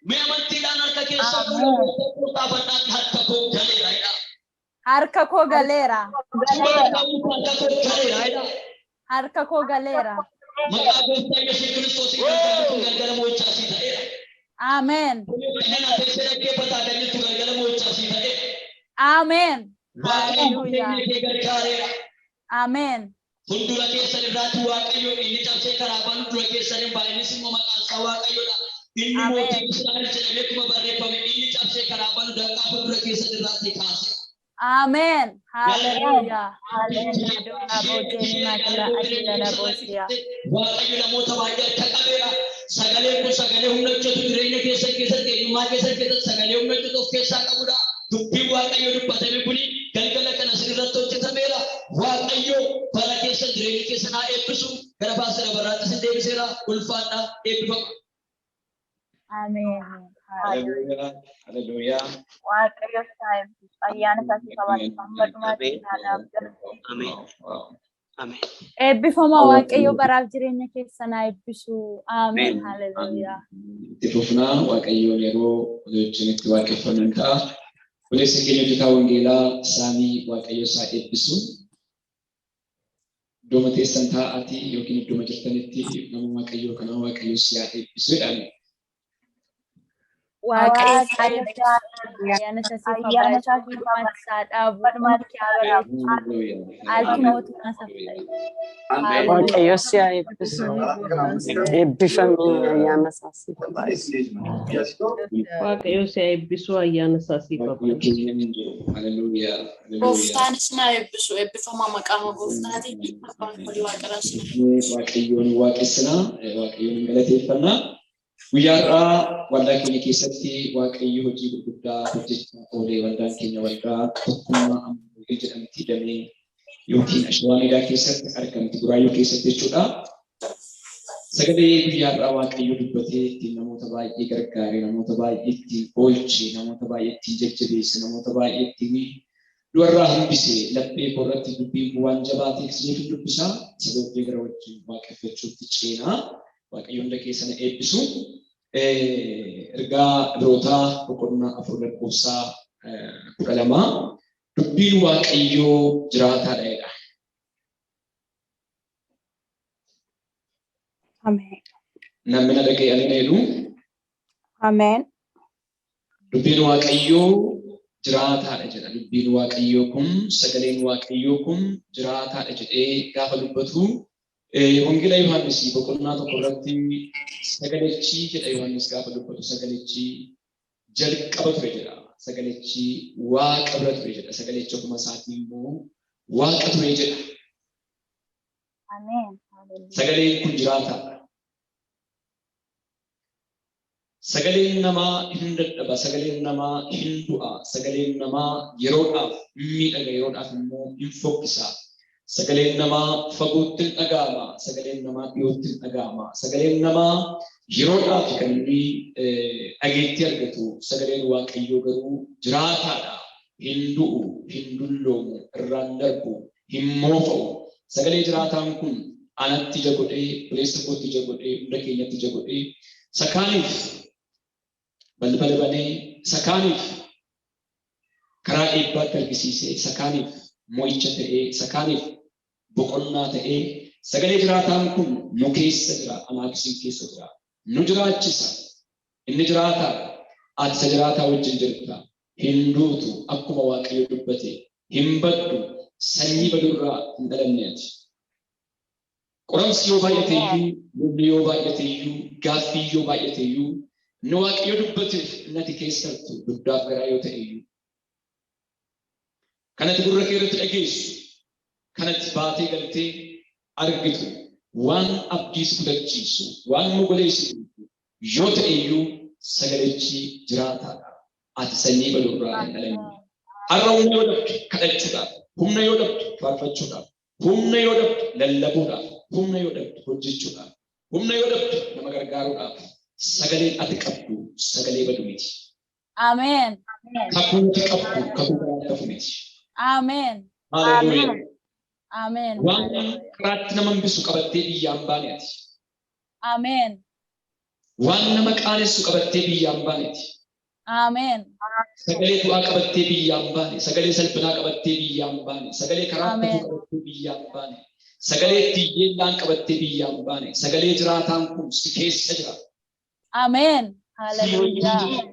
mee amantiidhaan harka keessa fuula kaafadhaatti harka koo galeera jedha. Harka koo galeera. Harka koo galeera jedha. Harka koo galeera. Maqaa gooftaa Yesuus Kiristoosiin galgalli kun galgala mo'ichaa sii ta'eera. Amen. Kana teessee dhaggeeffataa kan jirtu galgala mo'ichaa sii ta'eera. Amen. Waaqayyo Hallelujah. jireenya kee gargaareera. Amen. Fuuldura keessan irraatti Waaqayyo inni cabsee karaa banu dura keessan hin ba'a. Innis immoo maqaan isaa Waaqayyoodha. Inni Ameen. mootii Israa'el jedhamee akkuma barreeffame inni cabsee karaa banu danqaa fuuldura keessan irraatti kaase. Amen. Hallelujah. Adola bojeni magla adola la bosia. Waaqayyo namoota baay'ee akka qabeera. Sagaleen kun sagalee humna hojjetu jireenya keessan keessatti eenyummaa keessan keessatti sagalee humna hojjetu of keessaa qabudha. Dubbiin Waaqayyo dubbatame kuni galgala kana sirriitti hojjetameera. Waaqayyo bara keessan jireenya keessan haa eebbisu. Gara baasira baraatti isin deebiseera. Ulfaadha eebbifama. Ameen. Hallelujah. Hallelujah. Waaqayyo isaa eebbisu. Ayyaana isaa siif haa baay'isu. Hamma dhumaatti ilaalaaf jira. Ameen. Wow. Ameen. Eebbifama Waaqayyo baraaf jireenya keessan haa eebbisu. Ameen. Ameen. Hallelujah. Itti fufnaa Waaqayyoon yeroo wajjinitti waaqeffannu ta'a. Obboleessa keenya hojjetaa wangeelaa Saamii Waaqayyo isaa eebbisu. Iddooma teessan taa'aatii yookiin iddooma jirtanitti nama Waaqayyoo kana Waaqayyo si haa eebbisu jedhani. Waaqayyo isaa Waaqayyo eebbisu. isaa eebbisu. Ayyaana isaa siif haa Ayyaana baay'isu. isaa siif haa Dhumaatti isaa dhaabu. baay'isu. Dhuma kee haa bareechu. Hallelujah. Alki mootummaa isaaf ta'e. Hallelujah. Waaqayyo si haa eebbisu. Eebbifamii ayyaana isaa siif haa baay'isu. Waaqayyo si haa eebbisu ayyaana isaa siif haa Waaqayyo baay'isu. keenya hin jiru. Hallelujah. Hallelujah. Gooftaan isin haa eebbisu. Eebbifamaa maqaama gooftaatiin abbaan kolii waaqaraa isin haa Waaqayyoon waaqessinaa, Waaqayyoon hin galateeffannaa. Guyyaa har'aa waldaa keenya keessatti Waaqayyo hojii gurguddaa hojjechaa oolee waldaan keenya waldaa tokkummaa amantii jedhamti damee yookiin Ashawaa Meedaa keessatti argamti Buraayyuu keessatti jechuudha. Sagalee guyyaa har'aa Waaqayyo dubbatee ittiin namoota baay'ee gargaare, namoota baay'ee ittiin oolche, namoota baay'ee ittiin jajjabeesse, namoota baay'ee ittiin du'arraa hambise laphee koorratti dubbiin kun waan jabaateef isiniif hin dubbisaa. Isa booddee gara wajjin waaqeffachuutti ceenaa. Waaqayyo hunda keessan eebbisu. Ergaa Ibrootaa boqonnaa 4 lakkoofsa 12 dubbiin Waaqayyoo jiraataadha jedha. Ameen. Namni na dhaga'e ani jedhu. Ameen. Dubbiin Waaqayyoo jiraataadha jedha. Dubbiin Waaqayyoo kun, sagaleen Waaqayyoo kun jiraataadha jedhee gaafa dubbatu, Wangeela Yohaannis boqonnaa 1 irratti sagalechi jedha. Yohaannis gaafa dubbatu sagalechi jalqaba ture jedha. Sagalechi Waaqa bira ture jedha. Sagalechi ofuma isaatii immoo Waaqa ture jedha. Ameen. Sagaleen kun jiraataadha. Sagaleen namaa hin dadhaba, sagaleen namaa hin du'a, sagaleen namaa yeroodhaaf hin miidhaga, yeroodhaaf immoo hin fokkisa. Sagaleen namaa fagootti hin dhaga'ama, sagaleen namaa dhiyootti hin dhaga'ama. Sagaleen namaa yeroodhaaf kan inni dhageettii argatu, sagaleen Waaqayyoo garuu jiraataadha. Hin du'u, hin dulloomu, irraan darbu, hin moofa'u. Sagalee jiraataan kun anatti ija godhee, obboleessa kootti ija godhee, hunda keenyatti ija godhee, sakaaniif balbala banee, sakaaniif karaa eebbaatti argisiisee, sakaaniif mo'icha ta'ee, sakaaniif boqonnaa ta'ee, sagalee jiraataan kun nu keessa jira, anaaf isin keessa jira. Nu jiraachisa. Inni jiraataa, ati isa jiraataa wajjin jirta. Hin duutu, akkuma Waaqayyo dubbate. Hin baddu, sanyii badurraa hin dhalanne ati. Qoramsi yoo baay'ate iyyuu, lolli yoo baay'ate iyyuu, gaaffii yoo baay'ate iyyuu, inni Waaqayyo dubbateef inni ati keessa jirtu dugdaaf garaa yoo ta'e iyyuu. Kanatti gurra kee irratti dhageessu, kanatti baatee galtee argitu, waan abdii si kutachiisu, waan mogoleessitu yoo ta'e iyyuu, sagalechi jiraataadha. Ati sanyii badurraa hin dhalanne. Har'a humna yoo dhabde kadhachuudhaaf, humna yoo dhabde faarfachuudhaaf, humna yoo dhabde lallabuudhaaf, humna yoo dhabde hojjechuudhaaf, humna yoo dhabde nama gargaaruudhaaf, sagaleen ati qabdu sagalee badu miti. Ameen. Kakuu ati qabdu kakuu karaatti hafu miti. Ameen. Haleluuyaa. Ameen. Waan karaatti nama hambisu qabattee biyyaan baane ati. Ameen. Waan nama qaanessu qabattee biyyaan baane ati. Ameen. Sagalee du'aa qabattee biyyaan baane, sagalee salphinaa qabattee biyyaan baane, sagalee karaatti hafuu qabattee biyyaan baane, sagalee ittiin yeellaan qabattee biyyaan baane, sagalee jiraataan kun si keessa jira. Ameen. Si wajjin Haleluuyaa. jira.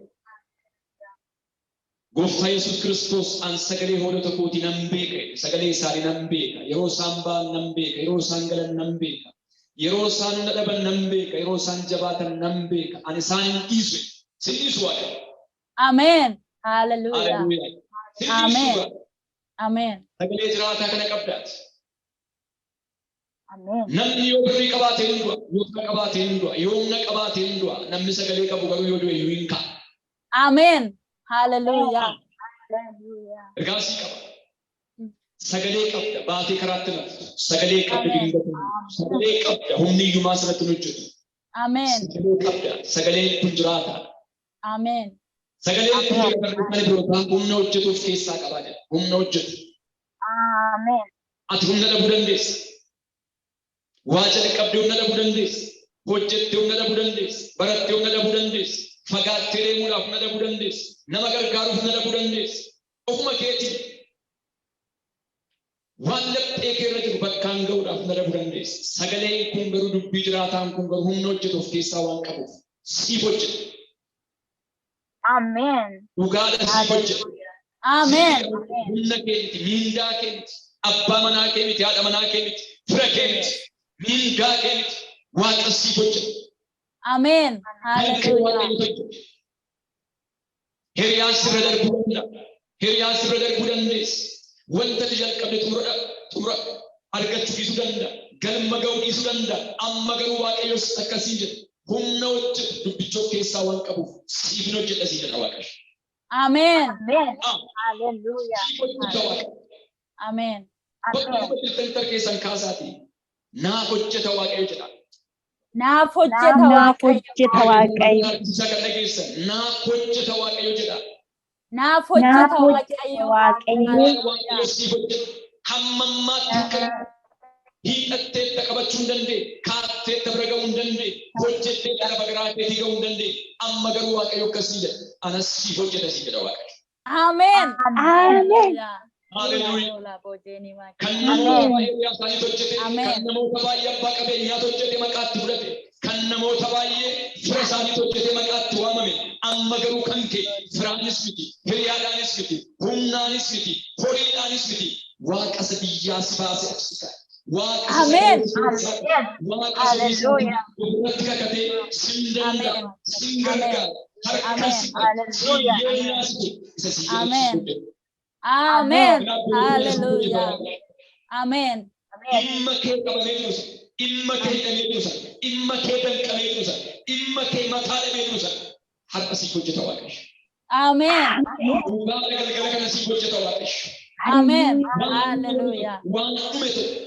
Gooftaa Yesuus Kiristoos an sagalee hoolota kootii nan beeka jedhe. Sagalee isaanii nan beeka. Yeroo isaan ba'an nan beeka. Yeroo isaan galan nan beeka. Yeroo isaan na dhaban nan beeka. Yeroo isaan jabaatan nan beeka. Ani isaan hin dhiisu. Sin dhiisu Waaqayyo. Ameen. Haleluuyaa. Haleluuyaa. Sin dhiisu Ameen. Waaqayyo. Ameen. Sagalee jiraataa kana qabdaati. Ameen. Namni yoo birrii qabaate hin du'a, yoo fira qabaate hin du'a, yoo humna qabaate hin du'a. Namni sagalee qabu garuu yoo du'e iyyuu hin ka'a. Ameen. Haleluuyaa. Hallelujah. Ergaasii qaba. Sagalee qabda baatee karaatti naftu. Sagalee qabda dingata. Sagalee qabda humni iyyumaa sirratti hin hojjetu. Ameen. Sagalee qabda. Sagaleen kun jiraataadha. Ameen. Sagaleen kun jira barreeffama birootaa humna hojjetuuf keessaa qabaa jedha. Humna hojjetu. Ameen. Ati humna dhabuu dandeessa. Waa jalqabdee humna dhabuu dandeessa. Hojjettee humna dhabuu dandeessa. Barattee humna dhabuu dandeessa. Fagaattee deemuudhaaf humna dhabuu dandeessa. Nama gargaaruuf humna dhabuu dandeessa. Ofuma keetii waan laphee kee irra jiru bakkaan ga'uudhaaf humna dhabuu dandeessa. Sagaleen kun garuu, dubbii jiraataan kun garuu humna hojjetu of keessaa waan qabuuf siif hojjeta. Ameen. Dhugaadha, siif hojjeta. Ameen. Humna kee miti, miindaa kee miti, abbaa manaa kee miti, haadha manaa kee miti, fira kee miti, miindaa kee miti. Waaqa siif hojjeta. Ameen. Harka Haleluuyaa. Waaqayyotu hojjeta. Hiriyaan sirra darbuu danda'a. Hiriyaan sirra darbuu dandeessa. Wanta ati jalqabde xumura argachuu dhiisuu danda'a. Galma ga'uu dhiisuu danda'a. Amma garuu Waaqayyos akkasii jedha. Humna hojjetu dubbicha of keessaa waan qabuuf siif hin hojjedha sii jedha Waaqayyo. Ameen. Ameen. Ah, Hallelujah. siif hojjeta Waaqayyo. Ameen. Bakka Ameen. hojjetan keessan kaasaati. Naaf hojjeta Waaqayyo jedha. Naaf hojjeta Naaf Waaqayyo. hojjeta Waaqayyo. Isa kan dhageessan naaf hojjeta Waaqayyo jedha. Naaf Naaf hojjeta hojjeta Waaqayyo. Waaqayyo. Waaqayyo siif hojjeta. Hamma ammaatti kan hiixatteetta qabachuu hin dandeenye, kaatteetta bira ga'uu hin dandeenye, hojjetteetta lafa garaa keetii ga'uu hin dandeenye. Amma garuu Waaqayyo akkasii jedha. Anas siif hojjeta sii jedha Waaqayyo. Ameen. Ameen. Haleluuyaa. Kan namoota baay'ee isaaniitu hojjete, Ameen. kan namoota baay'ee abbaa qabeenyaatu hojjete maqaatti fudhate. isaanii hojjetee maqaatti waamame. Amma garuu kan kee firaanis miti, hiriyaadhaanis miti, humnaanis miti, horiidhaanis miti. Waaqa isa biyyaa si baase achi kaa'e. Waaqa isa Ameen. Waaqa isa ofirratti kakatee sin danda'a, sin gargaara, harka si qaba, sin yeellaa si godhe, isa si Ameen. hojjete. Ameen. Hallelujah. Ameen. Dhimma kee qabamee jiru sana, dhimma kee hidhamee jiru sana, dhimma kee danqamee jiru sana, dhimma kee mataa dhabee jiru sana har'a siif hojjeta Waaqayyo. Ameen. Dhugaadha galgala kana siif hojjeta Waaqayyo. Ameen. Hallelujah. Waan dhume tokko,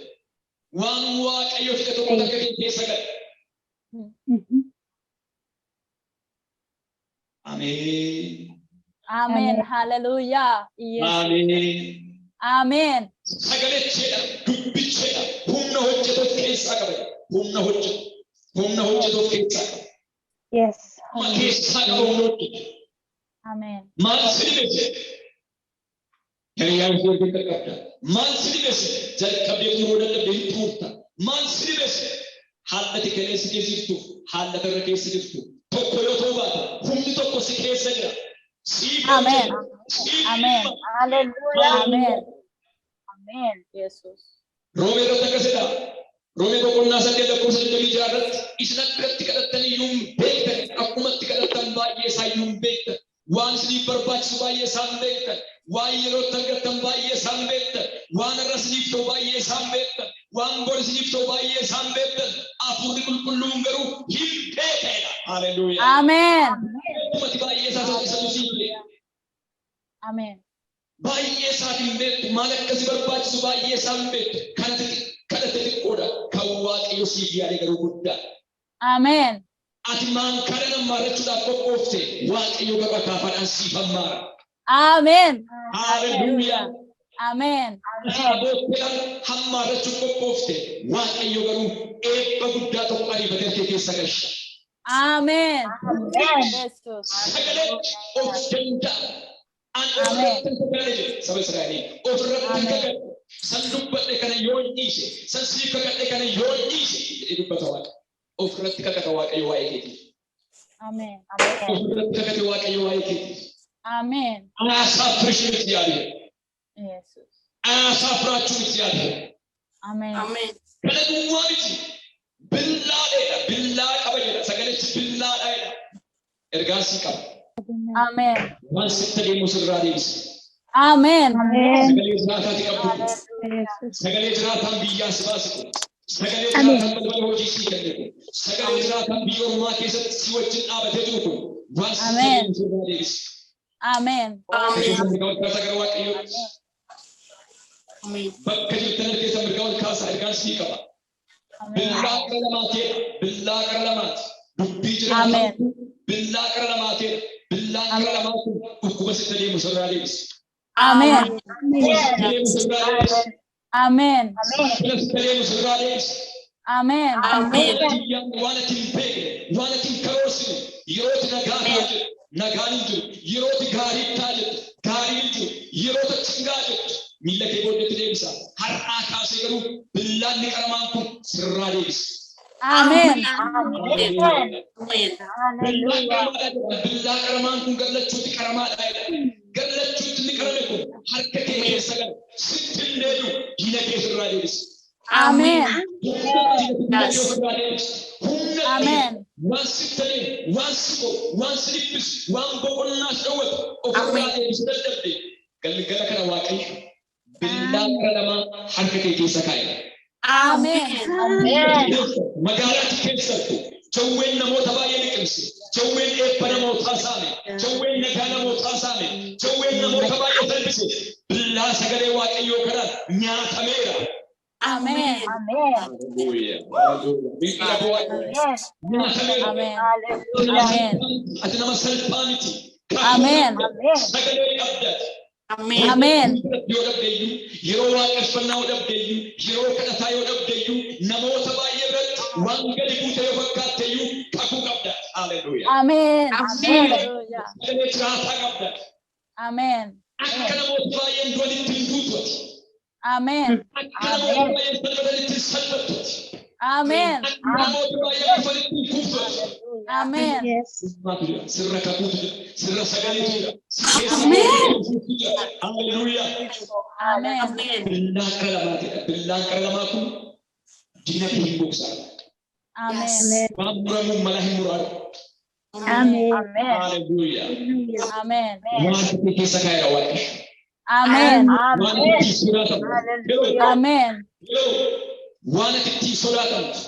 waan Waaqayyo fide tokko harka kee keessa gala. Ameen. Ameen. Hallelujah. Yes. Ameen. Ameen. Sagalecheedha, dubbicheedha, humna hojjetu of keessaa qaba. Humna hojjetu, humna hojjetu of keessaa qaba. Yes. Humna keessaa qaba humna hojjetu. Ameen. Maal si dhibese? Hiriyyaan kee wajjin jalqabda. Maal si dhibese? Jalqabdee xumuruu dadhabdee hin xumurta. Maal si dhibese? Haallati kaleessa keessa jirtu, haallata irra keessa jirtu. Tokko yoo ta'uu baate, humni tokko si keessa jira. Siif Ameen. hojjeta. Siif Ameen. dhimma. Hallelujah. Ameen. Amen. Yesus. Roomee irratti akkasidha. Roomee boqonnaa 8 lakkoofsa 26 irratti isin akkatti kadhattan iyyuu hin beektan, akkumatti kadhattan baay'ee isaa iyyuu hin beektan, waan isiniif barbaachisu baay'ee isaa hin beektan, waan yerootti argattan baay'ee isaa hin beektan, waan irra isiniif ta'u baay'ee isaa hin beektan, waan bor isiniif ta'u baay'ee isaa hin beektan, hafuurri qulqulluun garuu hin beekedha. Haleluuyaa. Ameen. Akkumatti baay'ee isaa isatu siif beeka. Ameen. Baay'ee isaatiin hin beektu, maal akkasi barbaachisu baay'ee isaa hin beektu. Kanatti kadhatte xiqqoodha, kan Waaqayyo siif yaade garuu guddaa. Ameen. Ati maankaadhaan hammaarrachuudhaaf qophoofte, Waaqayyo garuu akaafaadhaan siif hammaara. Ameen. Haleluuyaa. Ameen. Ati abootteedhaan hammaarrachuuf qophoofte, Waaqayyo garuu eebba guddaa tokko ariifatee harka keessa galcha. Ameen. Amen. Yesus. Sagalee of danda'a. An ofirratti hin kakadhe jedhe saba Israa'eliin. Ofirratti hin kakadhe. San dubbadhe kana yoo hin dhiise, san siif kakadhe kana yoo hin dhiise jedhee dubbata Waaqa. Ofirratti kakata Waaqayyo waa'ee keetiif. Ameen. Ofirratti kakate Waaqayyo waa'ee keetiif. Ameen. አያሳፍርሽም እግዚአብሔር። Yesus. አያሳፍራችሁም እግዚአብሔር። Ameen. Ameen. Kana duwwaa miti. Billaadheedha. Billaa qaba jedha. Sagalechi billaadhaadha. Ergaan sii qaba. Ameen. Waan sitti deemu sirraa deebisa. Ameen. Sagalee jiraataati qabdu kun. Sagalee jiraataan biyyaa si baase kun. Sagalee jiraataan balbala hojii sii kenne kun. Sagalee jiraataan biyya ormaa keessatti si wajjin dhaabatee jiru kun. Waan sitti Ameen. deemu sirraa deebisa. Ameen. Ameen. Mirga ol kaasaa gara Waaqayyootti. Ameen. Bakka jirtan keessa mirga ol kaasaa ergaan sii qaba. Ameen. Billaa qara lamaateedha. Billaa qara lamaati. Dubbii jiraataa Ameen. billaa qara lamaateedha. Billaan qara lamaa kun dhukkuba sitti deemu sirraa deebisa. Ameen. Dhukkuba sitti deemu sirraa deebisa. Ameen. Dhukkuba sitti deemu sirraa deebisa. Ameen. Ameen. Waan ati hin beekne, waan ati hin karoorsine, yeroo ati nagaa taa jettu, nagaan hin jiru. Yeroo ati gaarii taa jettu, gaariin hin jiru. Yeroo ati cingaa jettu, miilla kee booddeetti deebisa. Har'aa kaasee garuu billaan qaramaan kun sirraa deebisa. Ameen. Ameen. Billaa qaramaadha jedha. Billaa qaramaan kun gallachuutti qaramaadha jedha. Gallachuutti inni qarame kun harka kee keessa gala. Sitti hin deebi'u, diina kee sirraa deebisa. Ameen. Humna diina kee ofirraa deebisa. Humna Ameen. waan sitti adeemu, waan si qoru, waan si dhiphisu, waan boqonnaa si dhowwatu ofirraa deebisuu dadhabde. Galgala kana Waaqayyo billaa qara lamaa harka kee keessa kaa'e. Ameen. Magaalaatti keessattu jawween namoota baay'ee liqimse, jawween eebba namootaa saame, jawween nagaa namootaa saame, jawween namoota baay'ee salphise. Billaa sagalee Waaqayyoo kanaan nyaatameera. Ameen. Amen. Haleluuyaa. Haleluuyaa. Miidhaga Waaqayyoo. Nyaatameera. Ameen. Hallelujah. Ati nama salphaa miti. Ameen. Sagalee qabdaati. Ameen. Ameen. Yoo dhabdeeyyuu, yeroo waaqeffannaa yoo dhabdeeyyuu, yeroo kadhataa yoo dhabdeeyyuu, namoota baay'ee biratti waan gadi buute yoo fakkaatteeyyuu kakuu qabdaati. Haleluuyaa. Ameen. Ameen. Hallelujah. Sagalee jiraataa qabdaati. Ameen. Akka namoota baay'een du'anitti hin duutu ati. Ameen. Akka namoota baay'een salphatanitti hin salphattu ati. Ameen. Akka namoota baay'een kufanitti hin kuftu ati. Ameen. Maatu jira. Sirra kakuutu jira. Sirra sagaleetu jira. Si keessa jira. Haleluuyaa. Ameen. Ameen. Billaan qara lamaatidha. Billaan qara lamaa kun diina kee hin boksaa. Ameen. Waan muramuun mala hin muraadha. Ameen. Haleluuyaa. Ameen. Waan kee keessa kaa'eera Waaqayyo. Ameen. Waan ittiin sodaatamu. Yeroo Ameen. yeroo waan ati ittiin sodaatamtu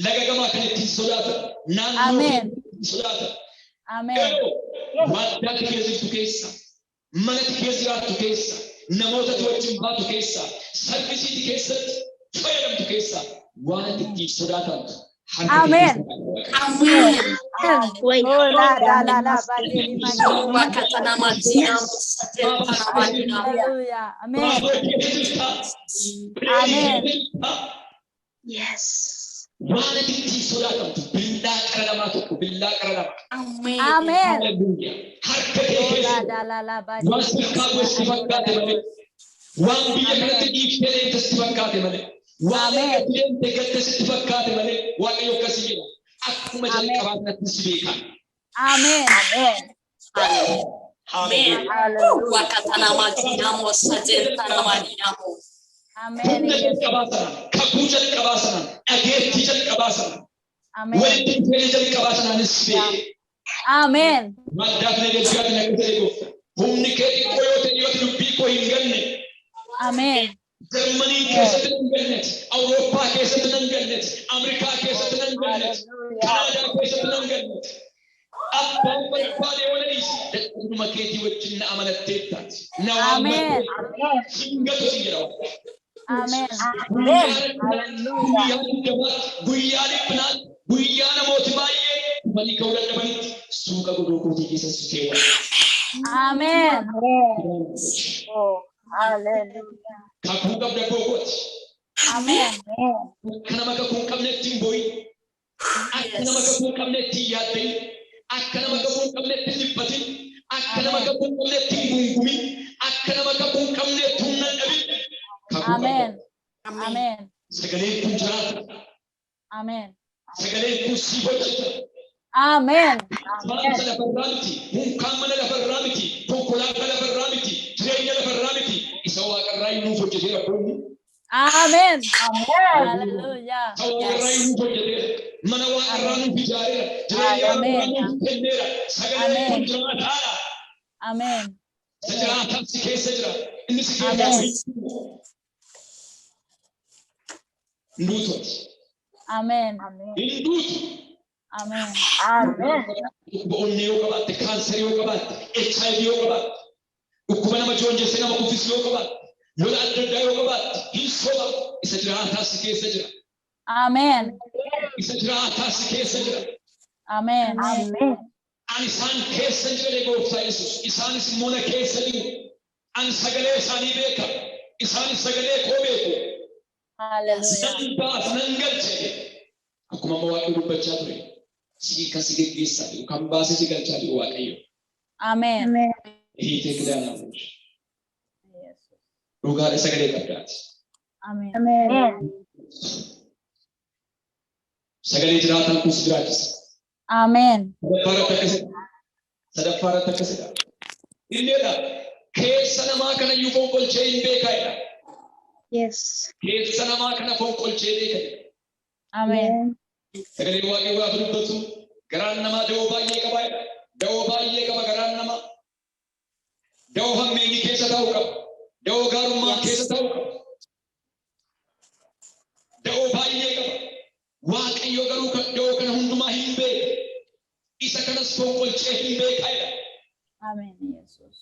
laga gamaa kan ittiin sodaatamu naannoo kee Ameen. ittiin sodaatamu. Ameen. Yeroo waldaa ati keessa jirtu keessa mana ati keessa jiraattu keessa namoota ati wajjin baatu keessa sarvisiitii keessatti fayyadamtu keessa waan ati ittiin sodaatamtu harka kee Ameen. keessa kaa'eera Waaqayyo. Ameen. Oh, la la la la ba de li ma de. Hallelujah. Ameen. Baabura keessa jirta. Ameen. Yes. Waan ati ittiin sodaatamtu billaa qara lamaa tokko billaa qara lama. Ameen. Haleluuyaa. Harka kee Oh, la keessa la la la ba de waan li sirkaa ma bu'e si de. fakkaate malee waan biyya kanatti dhiiftee deemte sitti fakkaate malee waan Ameen. erga deemte gatte sitti fakkaate malee Waaqayyo akkasii jedha. Akkuma Ameen. jalqabaa sanatti si beeka. Ameen. Ameen. Ameen. Ameen. Humna Yesus. jalqabaa sanaan, kakuu jalqabaa sanaan, dhageettii jalqabaa sanaan, Ameen. walitti dhufeenya jalqabaa sanaanis si beeka. Ameen. Maddaa fi nageessigaatti na ta'e goofta. Humni kee xiqqoo yoo ta'e yoo ati dubbii koo hin ganne Ameen. Jarmanii keessatti nan gannet, Awurooppaa keessatti nan gannet, Ameerikaa keessatti nan gannet, Kanaadaa keessatti nan gannet. Abbaan barbaade yoo na dhiise dadhabuma keetii wajjin na amanatteettaati. Na Ameen. waammatte hin gatu sin jedha Waaqayyo. Ameen. Guyyaa rakkinaatti, guyyaa muddamaatti, guyyaa dhiphinaatti, guyyaa namooti baay'ee dhufanii ka'uu dadhabanitti suuqa godoo kootii keessa si keewwan. Ameen. Oh, hallelujah. Kakuu qabda googooti. Ameen. Akka nama kakuu hin qabnetti hin boo'in. Akka nama kakuu hin qabnetti hin yaaddayin. Akka nama kakuu hin qabnetti hin dhiphatin. Akka nama kakuu hin qabnetti hin gungumin. Akka nama kakuu hin qabnetti humna hin dhabin. Kakuu qabda. Ameen. Ameen. Sagaleen kun jiraata. Ameen. Sagaleen kun siif hojjeta. Ameen. Maamsa lafarraa miti. Hunkaan mana lafarraa miti. Konkolaataa lafarraa miti. Jireenya lafarraa miti. Isa waaqarraa inni nuuf hojjeteera boonni. Ameen. Ameen. Hallelujah. Isa waaqarraa inni nuuf hojjeteera. Mana waaqarraa nuuf ijaareera. Jireenya waaqarraa nuuf kenneera. Sagaleen kun jiraataadha. Ameen. Isa jiraataan si keessa jira. Inni si keessa Ameen. hin duutu ati. Ameen. Hin duutu. Ameen. Ameen. Dhukkuba onnee yoo qabaatte, kaansarii yoo qabaatte, HIV yoo qabaatte, dhukkuba nama joonjessee nama kuffisu yoo qabaatte, lola adda addaa yoo qabaatte, hin soba. Isa jiraataa si keessa jira. Ameen. Isa jiraataa si keessa jira. Ameen. Ameen. Ani isaan keessa jira gooftaa Yesuus. Isaanis immoo na keessa jiru. Ani sagalee isaanii beeka. Isaanis sagalee koo beeku. Hallelujah. Nan baasa, nan galche. Akkuma amma Waaqayyo dubbachaa ture. Sii kan si geggeessaa jiru, kan baasee si galchaa jiru Waaqayyo. Ameen. Hiitee kidaanaa bulchu. Dhugaadha sagalee qabdaati. Ameen. Ameen. Sagalee jiraataan kun si jiraachisa. Ameen. Sadaffaa irratti akkasidha. Sadaffaa irratti akkasidha. Inneedha. Keessa namaa kana iyyuu fonqolchee hin beekaa'edha. Yes. Keessa namaa kana fonqolchee beekaa'edha. Ameen. Sagalee Waaqayyoo gaafa dubbatu garaan namaa da'oo baay'ee qabaa'edha. Da'oo baay'ee qaba garaan namaa. Da'oo hammeenyi keessa taa'u qaba. Da'oo gaarummaa keessa taa'u qaba. Da'oo baay'ee qaba. Waaqayyo garuu kan da'oo kana hundumaa hin beeku. Isa kanas fonqolchee hin beekaa'edha. Ameen. Yesus.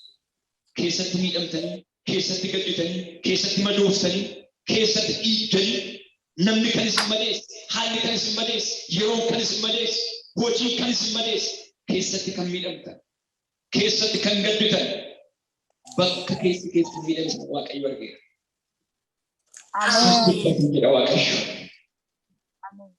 Keessatti miidhamtanii, keessatti gadditanii, keessatti madooftanii, keessatti dhiigdanii, namni kan isin madeesse, haalli kan isin madeesse, yeroon kan isin madeesse, hojiin kan isin madeesse, keessatti kan miidhamtan, keessatti kan gadditan, bakka keessi keessi miidhame sana Waaqayyo argeera. Ameen. Dubbatin jedha Waaqayyo. Ameen.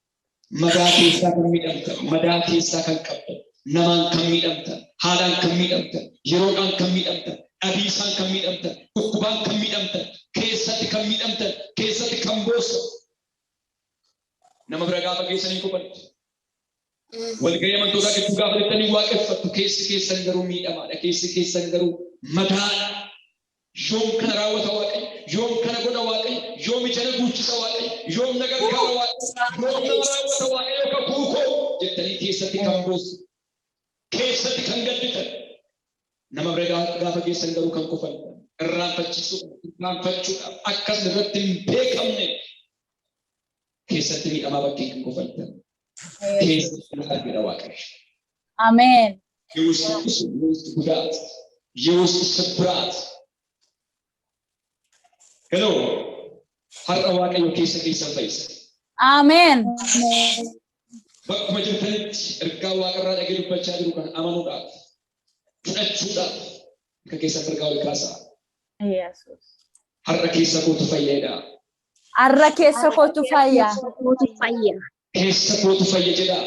Madaa keessaa kan miidhamtan, madaa keessaa kan qabdan, namaan kan miidhamtan, haalaan kan miidhamtan, yeroodhaan kan miidhamtan, dhabiisaan kan miidhamtan, dhukkubaan kan miidhamtan, keessatti kan miidhamtan, keessatti kan boossan. Nama bira gaafa geessanii kophatti. Walgahii amantootaa gidduu gaafa jettanii waaqeffattu keessi keessan garuu miidhamaadha. Keessi keessan garuu madaadha. Yoom kana raawwata Waaqayyo? Yoom kana godha Waaqayyo? Yoom ija na guuchisa Waaqayyo? Yoom na gargaara Waaqayyo? Yoom nama raawwata Waaqayyo kakuu koo jettanii keessatti kan boossu, keessatti kan gadditan. Nama bira gaafa geessan garuu kan kufan irraanfachiisuudhaaf, irraanfachuudhaaf akkas irratti hin beekamne keessatti miidhamaa bakkee kan kufaltan. Keessatti kan argina Waaqayyo. Ameen. የውስጥ ቁስል፣ የውስጥ ጉዳት፣ የውስጥ ስብራት። Hello, har'a Waaqayyo keessa keessan fayyisa. Ameen. Bakkuma jirtanitti ergaa Waaqarraa dhagee dubbachaa jiru kan amanuudhaaf, fudhachuudhaaf harka keessan mirgaa ol kaasaa. Yesuus. Har'a keessa kootu fayyeedha. Har'a keessa kootu fayya. Kootu fayya. Keessa kootu fayya jedha.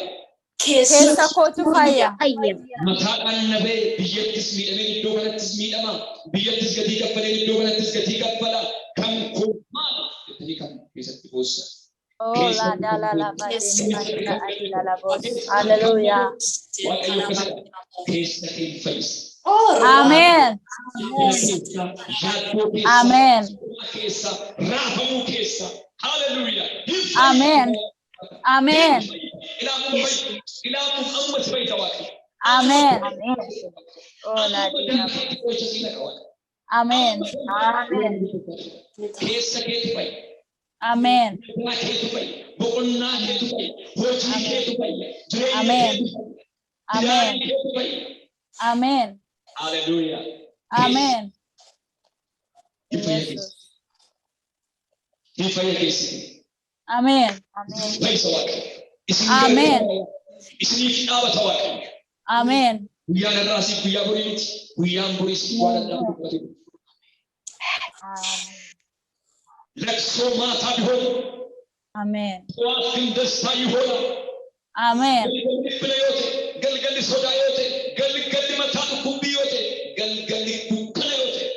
Keessa kootu fayya. Fayya. Mataadhaan na ba'e, biyyattis miidhameen iddoo kanattis miidhama. Biyyattis gatii kaffaleen iddoo kanattis gatii kaffala. Kan koo maal jettanii kan keessatti boossa. Oh la da la la ba de ni ma di la adi la la bos. Hallelujah. Waaqayyo akkasidha. Keessa kee hin fayyisa. Ameen. Keessa, yaaddoo keessa, Ameen. sodaa keessa, raafamuu keessa. Hallelujah. Hin fayyisa. Ameen. Ameen. Ilaamuun fayyi. Ilaamuun ammas fayyisa Waaqayyo. Ameen. Ameen. Oh la Amma di la. dandeetti qoricha sii naqa Waaqayyo. Ameen. Ameen. Keessa keetu fayya. Ameen. Nagaa keetu fayya. Boqonnaa keetu fayya. Hojii keetu fayya. Jireenya Ameen. keetu fayya. Ameen. Jireenya keetu fayya. Ameen. Hallelujah. Ameen. Hin fayya keessa. Hin fayya keessi. Ameen. Ameen. Fayyisa Waaqayyo. Isin Ameen. gargaara. Isiniif dhaabata Waaqayyo. Ameen. Guyyaan har'aasiif guyyaa borii miti. Guyyaan boriis waan addaa dubbate. Ameen. ለቅሶ ማታ ቢሆን Ameen. ጠዋት ግን ደስታ ይሆናል። Ameen. Galgalli dhiphina yoo ta'e, galgalli sodaa yoo ta'e, galgalli mataa dhukkubbii yoo ta'e, galgalli dukkana yoo ta'e,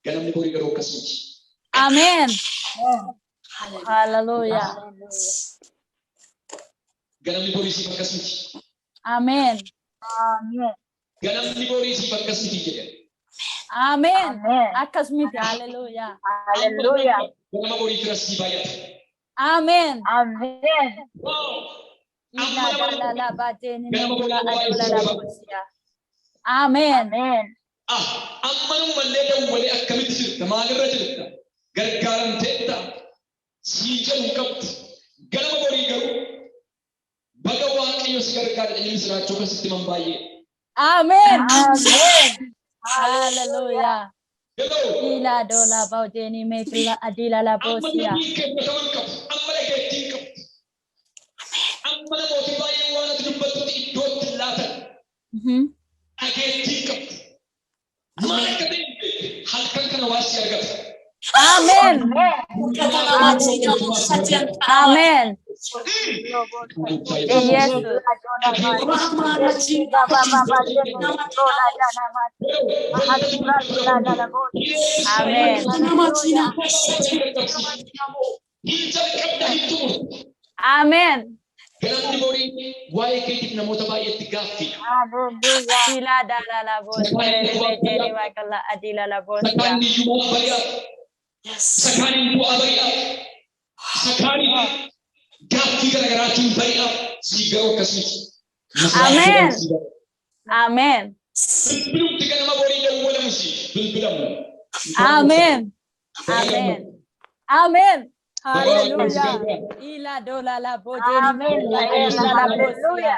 ganamni borii garuu akkas miti. Ameen. Hallelujah. Ganamni borii siif akkas miti. Ameen. Ameen. Ganamni borii siif akkas miti jedhe. Ameen. Ameen. Akkas miti. Hallelujah. Hallelujah. Ganama borii fira sii baay'ata. Ameen. Ameen. Wow! Ila da la la ba de ni Ganama me borii la waa'ee adi la la sii bosia. Ameen. Ameen. Ah, amma namumallee dawwalee akkamitti jirta? Maalirra jirta? Gargaaramteetta? Sii jedhu hin qabdu. Ganama borii garuu baga Waaqayyo si gargaara jedhanii misiraachuu akkasitti man baay'ee. Ameen. Ameen. Hallelujah. Hello! Ila do la ba de ni me la adi la la Amma bosia. dubbiin kee fudhatama hin qabu. Amma dhageettii hin qabdu. Amma namooti baay'een waan ati dubbattutti iddootti hin laatan. Dhageettii hin qabdu. Maal akka ta'e hin beektu. Halkan kana waa si argata. Ameen. Ameen. Yesus. Ameen. Hin jalqabda, hin xumurtu. Ameen. Ganamni borii waa'ee keetiif namoota baay'eetti gaaffiidha. Hallelujah. Ila da la la bosia. Re me de ni ma la adi la la bosia. Sakaan hiyyummaa bari'aa. Sakaan du'aa bari'aa. Sakaan gaaffii garaagaraatiin bari'aa. Sii garuu akkas miti. Ameen. Ameen. Bilbilumti ganama borii dawwalamu si bilbilamu. Ameen. Ameen. Ameen. Hallelujah. Ila do la la bo de ni me Ameen. la adi la la bosia.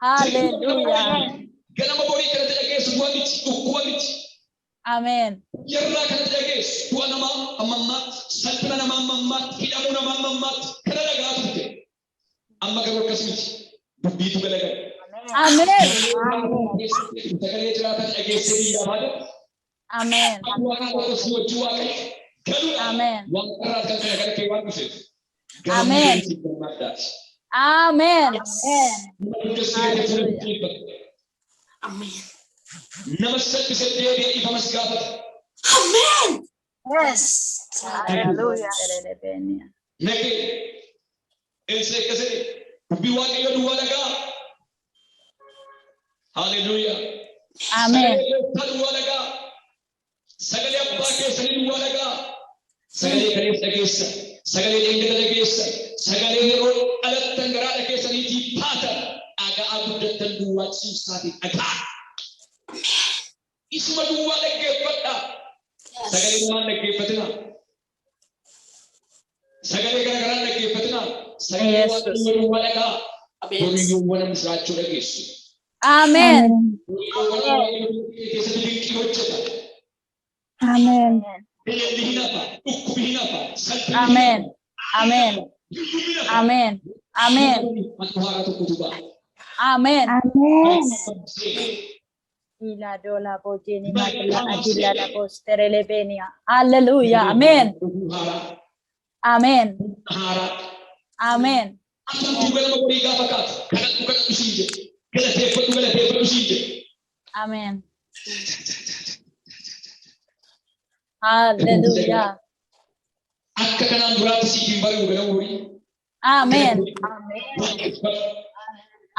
Hallelujah. Ganama borii kanatti dhageessu du'a miti, dhukkuba miti. Ameen. Yerraa kanatti dhageessu du'a namaa amma ammaatti, salphina namaa amma ammaatti, hidhamuu namaa amma ammaatti kana dhagaa turte. Amma garuu akkas miti. Dubbiitu galagala. Ameen. Sagalee jiraatan dhageessee biyyaa baate. Ameen. Waaqa tokko si wajjin Waaqayyo. Galuudhaan Ameen. Waaqarraa kan kana gara kee waan dhufeef. Ameen. Ameen. Nama dugda si gatee fuula jilbata. Nama salphise deebi'ee dhiifamas gaafata. Hallelujah. Naqee Elsee akkas jedhe, dubbii Waaqayyoo duwwaa dhagaa. Haleluuyaa. Ameen. Sagalee gooftaa duwwaa dhagaa. Sagalee abbaa keessanii duwwaa dhagaa. Sagalee kaleessa dhageessa. Sagalee dheengadda dhageessa. Sagalee yeroo dhalattan garaadha keessaniitii baatan dhaga'aa guddattan duwwaa cimsaatiin dhagaa. Isuma duwwaa dhaggeeffadhaa. Sagalee namaan dhaggeeffatinaa. Sagalee gara garaan dhaggeeffatinaa. Sagalee Yesus. Waaqayyoo duwwaa dhagaa. Abeet. Boriyyoowwan misiraachuu dhageessu. Ameen. Boriyyoowwan Waaqayyo keessatti dinqii hojjeta. Ameen. Beelli hin hafa, dhukkubi hin hafa, salphinni hin Ameen. hafa, Ameen. hiyyumni hin hafa. Ameen. Ameen. Maqaa haaraa tokkotu ba'a. Ameen. Ameen. Ila dola bojeni makla adila la bosterele benia. Hallelujah. Ameen. Haaraa, Ameen. haaraa. Ameen. Atumtuu galma borii gaafa kaatu, kadhadhu kadhadhu siin jedhe. Galateeffadhu galateeffadhu siin jedhe. Ameen. Hallelujah. Akka kanaan duraatti siif hin bari'u ganama horii. Ameen. Waaqeffadhu.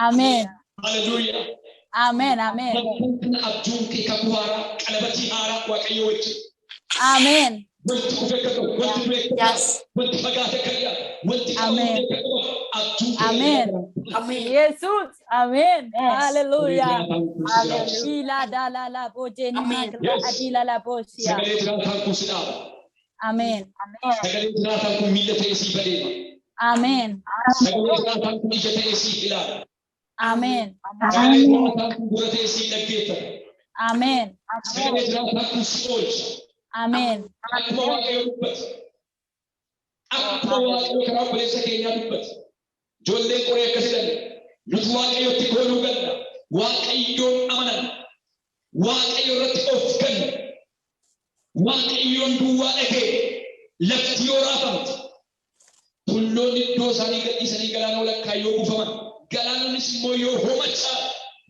Ameen. Haleluuyaa. Ameen. Ameen. Kana abjuun kee kakuu haaraa, qalabatii haaraa Waaqayyo wajjin. Ameen. Wanti kufe akka ta'u, wanti du'e akka ta'u, Yes. wanti fagaate akka dhiyaatu, wanti qabamu Ameen. akka qabamu, abjuun kee Ameen. Ameen. Yesus. Ameen. Hallelujah. Haleluuyaa. Ila dala la bojeni Ameen. makla Yes. adila la bosia. Sagalee jiraataan kun si dhaaba. Ameen. Sagalee jiraataan kun miilla ta'ee siif adeema. Ameen. Sagalee jiraataan kun ija ta'ee siif ilaala. Ameen. Sagalee jiraataan kun gurra ta'ee siif dhaggeeffata. Ameen. Sagalee jiraataan kun si oolcha. Ameen. Akkuma Waaqayyo dubbate. Akkuma Waaqayyo karaa obboleessa keenyaa dubbate. Ijoolleen qoree akkas jedhan. Nuti Waaqayyotti kooluu ganna. Waaqayyoon amanan. Waaqayyo irratti of ganna. Waaqayyoon duwwaa dhagee lafti yoo raafamte tulloonni iddoo isaanii gadhiisanii galaana walakkaa yoo buufaman galaanonnis immoo yoo hoomachaa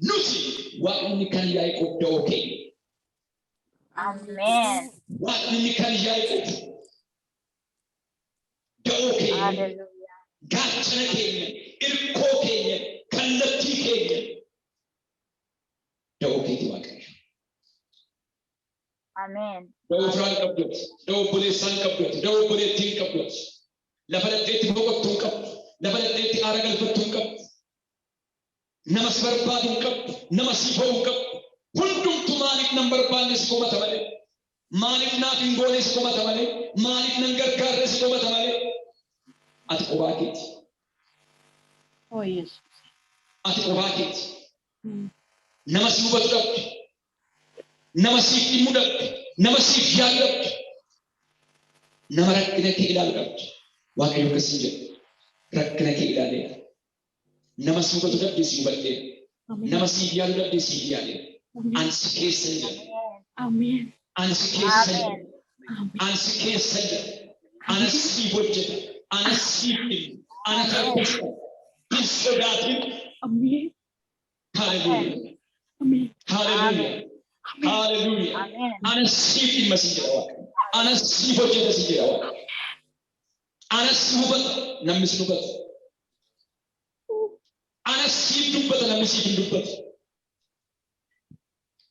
nuti Waaqni kan Yaaqoob da'oo keenya. Ameen. Waaqni kan Yaaqoob da'oo keenya. Hallelujah. Gaachana keenya, irkoo keenya, kallattii keenya. Da'oo keeti Waaqayyo. Ameen. Da'oo firaan qabduuti, da'oo obboleessaan qabduuti, da'oo obboleettiin qabduuti. Lafa dandeetti boqottuu hin qabdu, lafa dandeetti aara galfattuu hin qabdu. Nama si barbaadu hin qabdu, nama si fo'u hin qabdu. Hundumtu maaliif nan barbaanne si komata malee? Maaliif naaf hin goone si komata malee? Maaliif nan gargaarre si komata malee? Ati kophaa keeti. Oh, Yesus. Ati kophaa keeti. Nama si hubatu dhabde. Nama siif dhimmu dhabde. Nama siif yaadu dhabde. Nama rakkina kee ilaalu dhabde. Waaqayyo akkasiin jedha. Rakkina kee ilaaleera. Nama si hubatu dhabde si hubadheera. Nama siif yaadu dhabde siif yaadeera. Ani si keessa jira. Ameen. Ani si keessa jira. Ani si keessa jira. Ana siif hojjeta. Ana siif dhimma. Ana taphisa. Hin sodaatin. Ameen. Haleluuyaa. Ameen. Haleluuyaa. Haleluuyaa. Ameen. Ana siif dhimma si jedha Waaqa. Ana siif hojjeta si jedha Waaqa. Ana si hubata namni si hubatu. Ana siif dubbata namni siif hin dubbatu.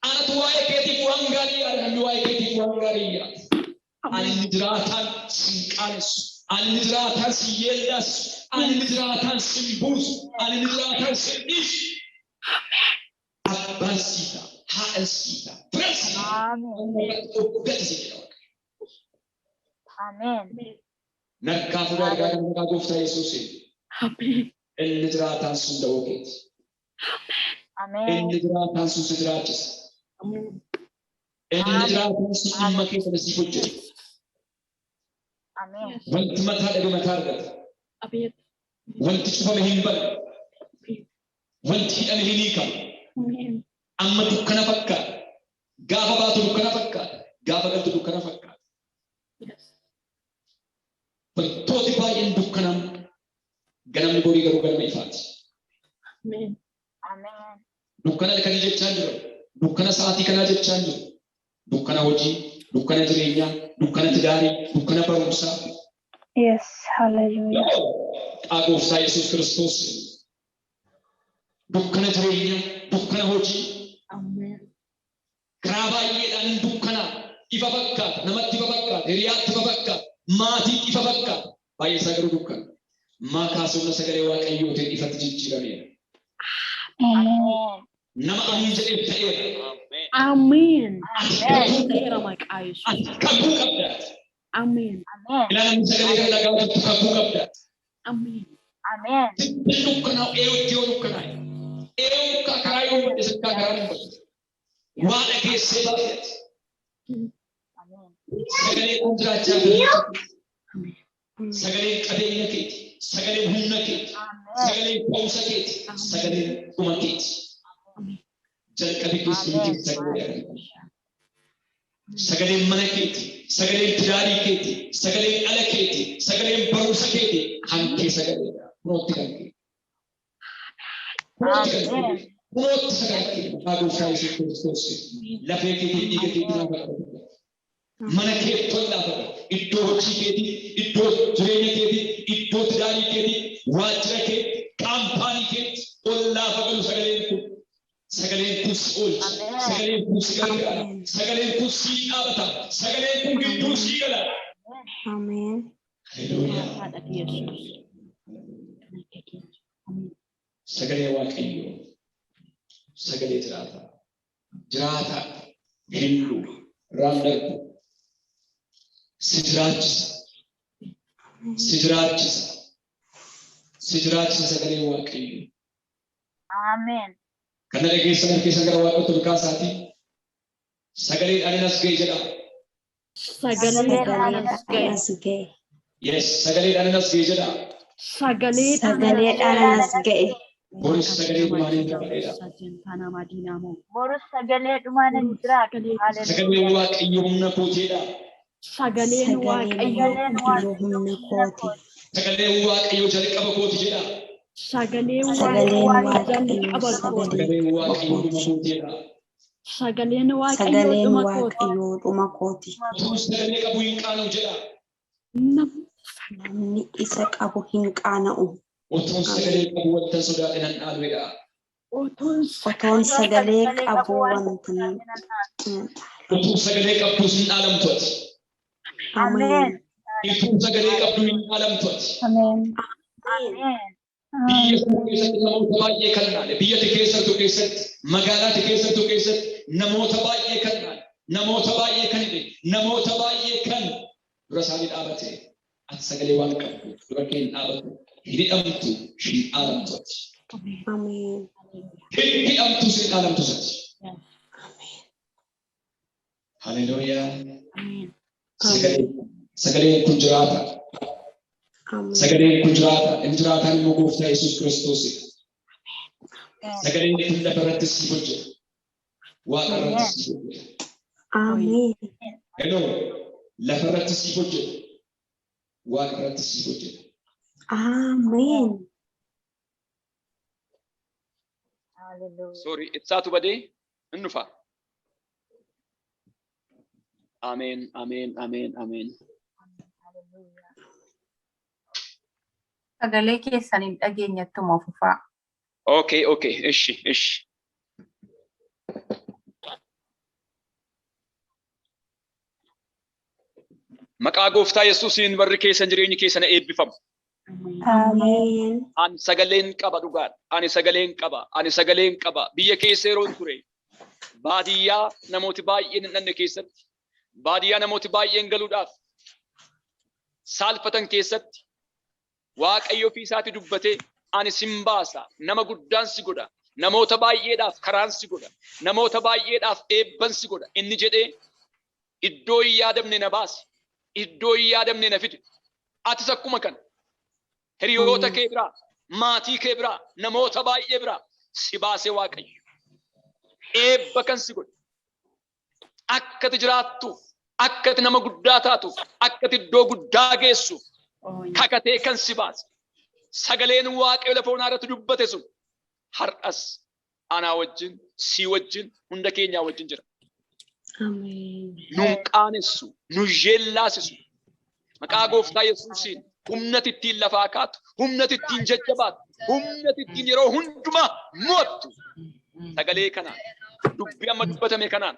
Anatu waa'ee keetiif waan gaarii yaada namni waa'ee keetiif waan gaarii yaada. Ani inni jiraataan sin qaanessu. Ani inni jiraataan sin yeellassu. Ani inni jiraataan sin buusu. Ani inni jiraataan sin dhiisu. Abbaan sii ta'a. Haadhaan sii ta'a. Firan sii ta'a. Ameen. Of gati si jedha Waaqa. Ameen. Narkaa fuudhaa argaa kan maqaa gooftaa Yesuusiin. Ameen. Inni jiraataan sun da'oo keeti. Ameen. Inni jiraataan sun si jiraachisa. Ameen. Inni jiraataan sun dhimma kee sana siif hojjeta. Ameen. Wanti mataa dhabe mataa argata. Abeet. Wanti cufame hin banu. Wanti hidhame hin hiikamu. Ameen. Amma dukkana fakkaata. Gaafa baatu dukkana fakkaata. Gaafa galtu dukkana fakkaata. Yes. Wantooti baay'een dukkanaan ganamni borii garuu ganama ifaati. Ameen. Ameen. Dukkana halkanii jechaa jiru. Dukkana sa'aatii kanaa jechaa jiru. Dukkana hojii, dukkana jireenyaa, dukkana tidaarii, dukkana barumsaa. Yes, hallelujah. Maqaa gooftaa Yesuus Kiristoos. Dukkana jireenyaa, dukkana Dukkana hojii. Karaa baay'eedhaan hin dukkanaa. Ifa fakkaata. Namatti ifa fakkaata. Hiriyaatti ifa fakkaata. Maatiitti ifa fakkaata. Baay'ee isaa garuu dukkana. Maakaas humna sagalee Waaqayyootiin ifatti jijjiirameera. Ameen. Nama amiin jedheef ta'eera. Ameen. Ati kakuu Ta'eera maqaa Yesuus. ati kakuu qabda. Ameen. Ameen. Ilaa namni sagalee kana dhaga'aa jirtu kakuu qabda. Ameen. Ameen. Sitti dukkanaa'u eeyutti yoo dukkanaa'e. Eeyuu karaa yoo badde sikkaa karaa hin badde. Waa dhageessee baafte. Ameen. Sagalee kun jiraachaa jirti. Sagaleen qabeenya keeti. Sagaleen humna keeti. Ameen. Sagaleen ka'umsa keeti. Sagaleen dhuma keeti. Jalqabi keessi Ameen. keeti sagalee argata. Sagaleen mana keeti. Sagaleen tidaarii keeti. Sagaleen dhala keeti. Sagaleen barumsa keeti. Hankee sagaleedha. Kunootti kan kee. Kunootti kan kee. Ameen. Kunootti sagalee kee. Maqaa Gooftaa Yesuus Kiristoos. Lafee keetii dhiiga keetii lafa qabata. Mana keef tollaa faga. Iddoo hojii keetii, iddoo jireenya keetii, iddoo tidaarii keetii, waajjira kee, kaampaanii keetti ollaa fagalu sagaleen kun. Sagaleen kun si oolcha. Ameen. Sagaleen kun si gargaara. Sagaleen kun sii dhaabata. Sagaleen kun gidduu sii gala. Ameen. Haleluuyaa. Haadha Yesuus. Ameen. Sagalee Waaqayyoo. Sagalee jiraataa. Jiraataa. Hilluu. Irraan darbu. Si jiraachisa. Si jiraachisa. Si jiraachisa sagalee Waaqayyoo. Ameen. Kana dhageessan harkeessan gara Waaqatti ol kaasaatii. Sagaleedhaan as ga'e jedha. Sagaleedhaan as ga'e. As ga'e. Yes, sagaleedhaan as ga'e jedha. Sagaleedhaan Sagaleedhaan as ga'e. Boris sagalee dhumaanii jiraadha. Borus sagalee dhumaan hin jiraatu. Sagaleen Haleluuyaa. Waaqayyoo humna kootiidha. Sagaleen Sagaleen Waaqayyoo Sagaleen Waaqayyoo Waaqayyoo humna humna kooti. kooti. Sagaleen Waaqayyoo jalqaba kooti jedha. Sagaleen Sagaleen Waaqayyoo Waaqayyoo jalqaba kooti. sagalee Sagaleen Waaqayyoo dhuma kooti. kootiidha. Sagaleen Waaqayyoo Sagaleen dhuma kooti. Waaqayyoo dhuma kooti. Utuu sagalee qabu hin qaana'u jedha. Namni isa qabu hin qaana'u. Utuun sagalee qabu wanta sodaadhe nan dhaalu jedha. Otoon Otoon Otoon sagalee sagalee qabu qabu wanta wanta sodaadhe nan dhaalu. Utuu sagalee qabdus hin dhaalamtu ati. Ameen. Ameen. Utuu sagalee qabdu hin dhaalamtu ati. Ameen. Ameen. Biyya sana keessatti namoota baay'ee kan dhaale, biyya ati keessattu keessatti, magaalaa ati keessattu keessatti namoota baay'ee kan dhaale, namoota baay'ee kan hidhe, namoota baay'ee kan dura isaanii dhaabate. Ati sagalee waan qabdu dura kee hin dhaabatu, hin hidhamtu, hin dhaalamtu ati. Ameen. Hin hidhamtu, hin dhaalamtu ati. Haleluuyaa. Sagalee sagaleen kun jiraata. Ameen. Sagaleen kun jiraata. Inni jiraataan immoo Gooftaa Yesuus Kiristoosidha. Sagaleen kun lafa irratti siif hojjeta. Waaqa irratti siif hojjeta. Ameen. Hello. Lafa irratti siif hojjeta. Waaqa irratti siif hojjeta. Ameen. Haleluuyaa. Sorry, ibsaatu badee hin dhufa. Ameen, ameen, ameen, ameen. Haleluuyaa. Sagalee keessan hin dhageenyettuma fufaa. Okay, ishi, ishi. Maqaa Gooftaa Yesuusiin barri keessan jireenyi keessan eebbifamu. Ameen. Ani sagaleen qaba dhugaadha. Ani sagaleen qaba. Ani sagaleen qaba. Biyya keessa yeroon ture. Baadiyyaa namooti baay'een hin dhanne keessatti. Baadiyyaa namooti baay'een galuudhaaf saalfatan keessatti Waaqayyo ofii isaati dubbatee ani sin baasa, nama guddaan si godha, namoota baay'eedhaaf karaan si godha, namoota baay'eedhaaf eebban si godha. Inni jedhee iddoo hin yaadamne na baase, iddoo hin yaadamne na fide. Atis akkuma kana hiriyoota kee biraa, maatii kee biraa, namoota baay'ee biraa si baasee Waaqayyo. Eebba kan si godhe. Akka ati jiraattuuf, akka ati nama guddaa taatuuf, akka ati iddoo guddaa geessuuf kakatee kan si baase. Sagaleen Waaqayyo lafa onaa irratti dubbate sun har'as anaa wajjin, si wajjin, hunda keenyaa wajjin jira. Ameen. Nun qaanessu, nun yeellaasisu. Maqaa Gooftaa Yesuusiin humna ittiin lafaa kaatu, humna ittiin jajjabaatu, humna ittiin yeroo hundumaa mo'attu. Sagalee kanaan, dubbii amma dubbatame kanaan,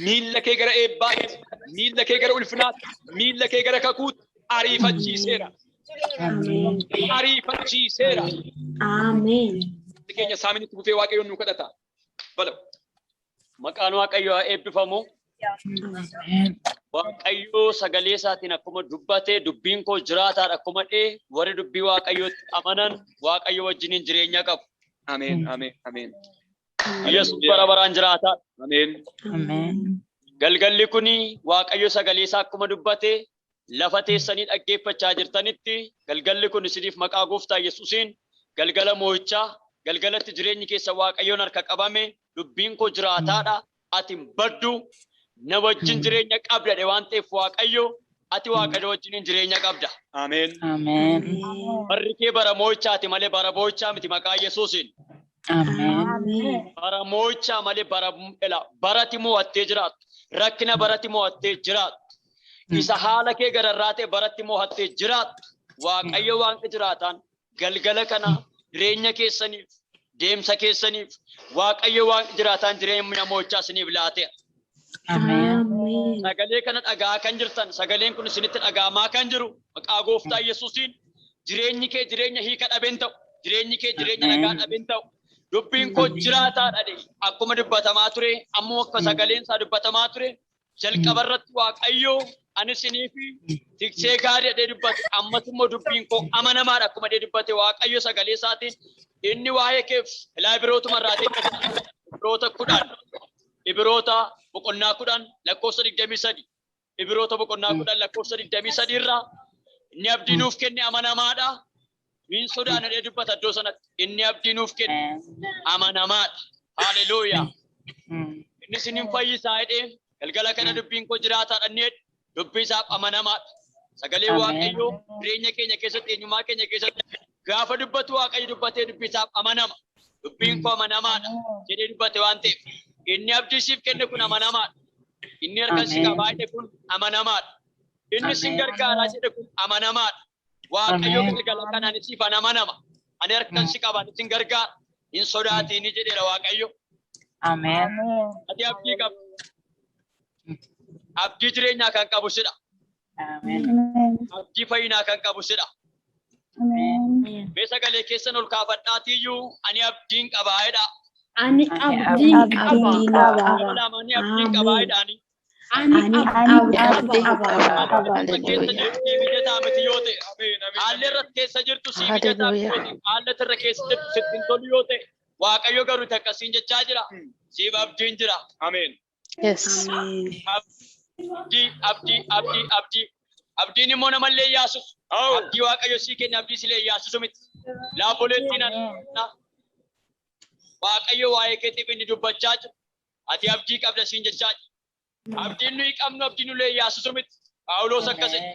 miilla kee gara eebbaatti, miilla kee gara ulfinaatti, miilla kee gara kakuutti ariifachiiseera. Ariifachiiseera. Ameen. Keenya saaminitti bufee Waaqayyoon nu kadhata. Bala. Maqaan Waaqayyoo haa eebbifamu. Waaqayyoo sagalee isaatiin akkuma dubbate dubbiin koo jiraataadha akkuma dhee warri dubbii Waaqayyootti amanan Waaqayyo wajjiniin jireenya qabu. Ameen. Ameen. Ameen. Yesuus bara baraan jiraataadha. Ameen. Galgalli kuni Waaqayyo sagalee isaa akkuma dubbate lafa teessanii dhaggeeffachaa jirtanitti galgalli kun isiniif maqaa gooftaa Yesuusiin galgala moo'ichaa galgalatti jireenyi keessa Waaqayyoon harka qabame dubbiin koo jiraataadha ati hin baddu na wajjin jireenya qabda dhe waan ta'eef Waaqayyo ati Waaqayyo wajjiniin jireenya qabda. Ameen. Barri kee bara moo'ichaati malee bara boo'ichaa miti maqaa Yesuusiin. Bara moo'ichaa malee bara ela barati mo'attee jiraattu. Rakkina baratti mo'attee jiraattu. Isa haala kee gararraa ta'e baratti mo'attee jiraattu. Waaqayyo waaqni jiraataan galgala kana jireenya keessaniif deemsa keessaniif Waaqayyo waaqni jiraataan jireenya moo'ichaa isiniif laateera. Sagalee kana dhagaa kan jirtan sagaleen kun isinitti dhagaamaa kan jiru maqaa gooftaa Yesuusiin jireenyi kee jireenya hiika dhabeen ta'u jireenyi kee jireenya nagaa dhabeen ta'u dubbiin koo jiraataadha dhe akkuma dubbatamaa ture ammoo akka sagaleen isaa dubbatamaa ture jalqaba irratti Waaqayyo ani isinii fi tiksee gaarii dhee dubbate ammas immoo dubbiin koo amanamaadha akkuma dhee dubbate Waaqayyo sagalee isaatiin inni waa'ee keef ilaa Ibrootuma irraa ta'e Ibroota 10 Ibroota boqonnaa 10 lakkoofsa 23 Ibroota boqonnaa 10 lakkoofsa 23 irraa inni abdii nuuf kenne amanamaadha. Min sodaanna dhee dubbata iddoo sanatti inni abdii nuuf kenne amanamaadha. Haleluuyaa. Inni isinin fayyisaa jedhee galgala kana dubbiin koo jiraataadha inni jedhe dubbii isaaf amanamaadha. Sagalee Waaqayyoo jireenya keenya keessatti eenyummaa keenya keessatti gaafa dubbatu Waaqayyo dubbatee dubbii isaaf amanama. Dubbiin koo amanamaadha jedhee dubbate waan ta'eef inni abdii siif kenne kun amanamaadha. Inni harka si qabaa jedhe kun amanamaadha. Inni sin gargaaraa jedhe kun amanamaadha. Waaqayyo galgala kana ani siif amanama. Ani harkan si qaba ani sin gargaara. Hin sodaatiini jedheera Waaqayyo. Ati abdii qabda. Abdii jireenyaa kan qabu sidha. Abdii fayyinaa kan qabu sidha. Mee sagalee keessan ol kaafadhaatiiyyuu ani abdiin qabaa jedha. Ani abdiin qaba. Ani abdiin qabaa jedha ani. Ani abdiin qaba. Keessa jirtu sii mijataa miti yoo ta'e, haalli irratti keessa jirtu sii mijataa miti yoo ta'e, haalli irra keessa jirtu sitti hin tolu yoo ta'e, Waaqayyo garuu akkasiin jechaa jira. Siif abdiin jira. Ameen. Abdii, abdii, abdii, abdii. Abdiin immoo namallee yaasusu. Abdii Waaqayyo sii kenne abdii silee yaasusu miti. Laabboleettiin ana. Waaqayyo waa'ee keetiif inni dubbachaa jiru. Ati abdii qabda siin jechaa jiru. Abdiin nuyi qabnu abdii nulee yaasusu miti. Phaawulos akkas jedhe.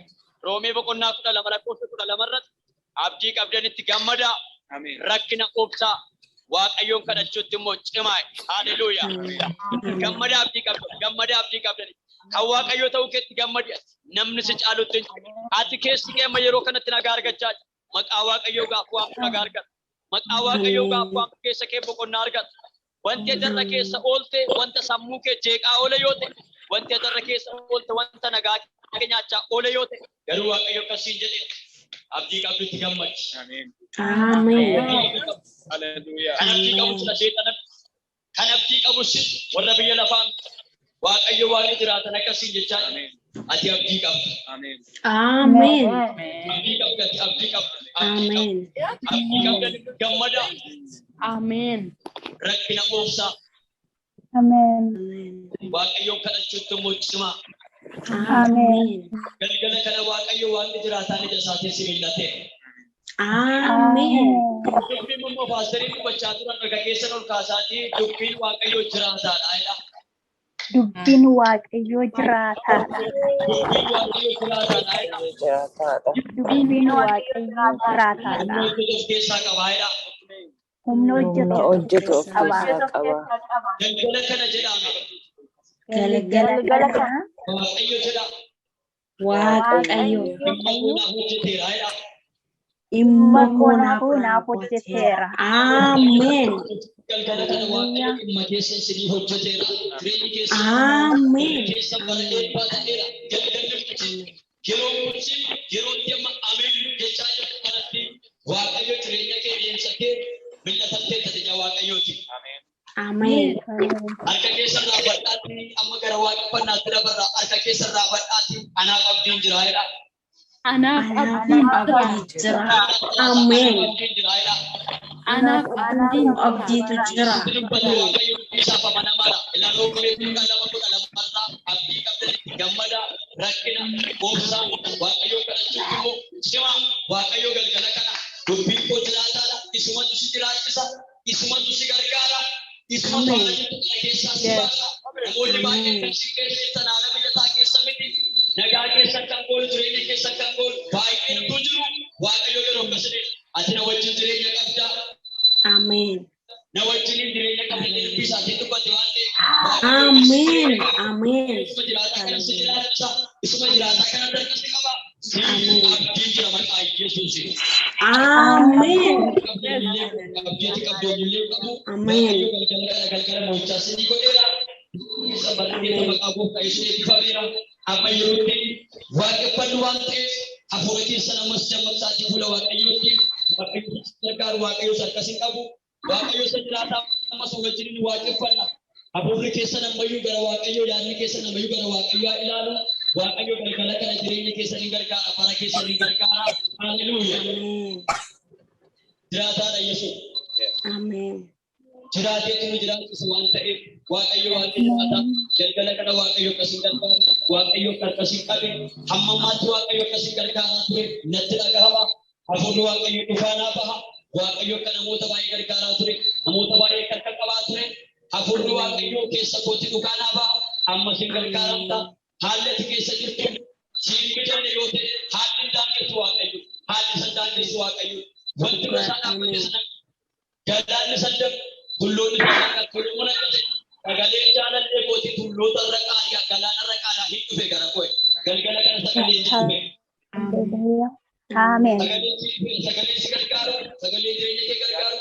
Roomee boqonnaa 12 lakkoofsa 12 irratti abdii qabdanitti gammadaa. Rakkina obsaa. Waaqayyoon kadhachuutti immoo cimaa. Haleluuyaa. Gammadaa abdii qabdan. Gammadaa abdii qabdan. Kan Waaqayyoo ta'uu keetti gammadi. Namni si caalutti hin jiru. Ati keessi kee amma yeroo kanatti nagaa argachaa jirta. Maqaa Waaqayyoo gaafa waamtu nagaa argatta. Maqaa Waaqayyoo gaafa waamtu keessa kee boqonnaa argatta. Wanti atarra keessa oolte wanta sammuu kee jeeqaa oole yoo ta'e, wanti atarra keessa oolte wanta nagaa kee nyaachaa oole yoo ta'e, garuu Waaqayyo akkasiin jedhee abdii qabdutti gammadi. Ameen. Ameen. Haleluuyaa. Kan abdii qabu sila seexana. Kan abdii qabu si warra biyya lafaa Waaqayyo waaqni jiraatan akkasiin jechaa jira. Ati abdii qabda. Ameen. Ameen. Abdii qabda, ati abdii qabda. Abdii qabda. Ameen. Abdii qabda gammada. Ameen. Rakkina obsaa. Ameen. Waaqayyoon kadhachuutti immoo cimaa. Ameen. Galgala kana Waaqayyo waaqni jiraataan ija isaatiin si mil'ate. Ameen. Dubbiin immoo paastariin dubbachaa turan harka keessan ol kaasaatii dubbiin Waaqayyoo jiraataadha jedha. Dubbiin Waaqayyoo jiraataadha. Dubbiin Waaqayyoo jiraataadha jedha. Dubbiin Waaqayyoo jiraataadha. Humna hojjetu of keessaa qaba jedha. Humna hojjetu Humna of hojjetu of keessaa keessaa qaba. qaba. Galgala kana jedhame. Galgala kana Waaqayyo jedha. Waaqayyo Dhimma koo naaf hojjeteera jedha. Dhimma koo Dhimma koo naaf hojjeteera. Ameen. Galgala kana Waaqayyo dhimma keessan isinii hojjeteera. Jireenyi keessan Ameen. keessan bara eebbaa ta'eera. Galgalli kun yeroon kun yeroo itti amma ameen jechaa jirtu kanatti Waaqayyo jireenya kee deemsa kee mil'atattee tajaajila Waaqayyooti. Ameen. Harka keessan raafadhaatti amma gara waaqeffannaatti dabarra. Harka keessan raafadhaatti anaaf abdiin jira jedha. Anaaf abdiin Anaaf abdii jira. Ameen. Abdiin jira jedha. Anaaf abdiin Abdiitu jira. Dubbatu Waaqayyo isaaf amanamaadha. Ilaaloo kudha lama kudha lamarraa abdii qabdan gammada rakkina obsaa Waaqayyo kadhachuuf immoo cimaa Waaqayyo galgala kana dubbiin koo jiraataadha. Isumatu si jiraachisa. Isumatu si gargaara. Isumatu haala jirtu kana keessaa si baasa. Namoonni baay'een kan si keessa jirtan haala mijataa keessa miti. Nagaa keessan kan goolu jireenya keessan kan goolu baay'een utuu jiru Waaqayyo yeroo akkasii ati na wajjin jireenya qabdaa. Ameen. Na wajjin jireenya qabda dubbii isaatiin dubbate waan ta'eef. Ameen. Ameen. Isuma jiraataa kana si jiraachisa. Isuma jiraataa kana harka si qaba. Ameen. Abdiin jira maqaa Yesuusiin. Ameen. Abdiitti qabdu eenyullee qabu. Ameen. Waaqayyo galgala kana galgala mo'ichaa isinii godheera. Isa barreeffama maqaa gooftaa Yesuus eebbifameera. Amma yerootti waaqeffannu waan ta'eef hafuura keessan ammas dammaqsaatii fuula Waaqayyootti Waaqayyo gargaaru Waaqayyo harkas hin qabu. Waaqayyo isa jiraataa ammas wajjin ni waaqeffanna. Hafuurri keessan ammayyuu gara Waaqayyoo yaadni keessan ammayyuu gara Waaqayyoo haa ilaalu. Waaqayyo galgala kana jireenya keessan hin gargaara bara keessan hin gargaara. Haleluuyaa. Ameen. Jiraataadha Yesuus. Ameen. Jiraateetu nu jiraachisa waan ta'eef Waaqayyo waaqa jiraataa galgala kana Waaqayyo akkasiin gargaaru Waaqayyo akkasiin qabe hamma ammaatti Waaqayyo akkasiin gargaaraa ture natti dhagahama hafuurri Waaqayyo dhufaanaa baha Waaqayyo akka namoota baay'ee gargaaraa ture namoota baay'ee harka qabaa ture hafuurri Waaqayyo keessa kootti dhufaanaa baha amma sin gargaaramta haalli ati keessa jirtu siin mijanne yoo ta'e haalli hin daangessu Waaqayyo haalli san daangessu Waaqayyo wanti gosaa dhaabbate sana galaanni san tulloonni tulloon akka ta'e sagaleen jaalallee kootii tulloota irra qaariyaa galaana irra qaariyaa hin dhufe gara koo galgala kana sagaleen si dhufe Ameen. sagaleen si dhufe sagaleen si gargaaru sagaleen jireenya kee gargaaru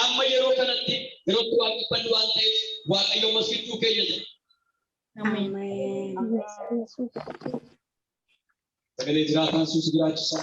amma yeroo kanatti yerootti waaqeffannu waan ta'eef Waaqayyo ammas gidduu keenya jira. Ameen. Sagalee jiraataan sun si jiraachisa.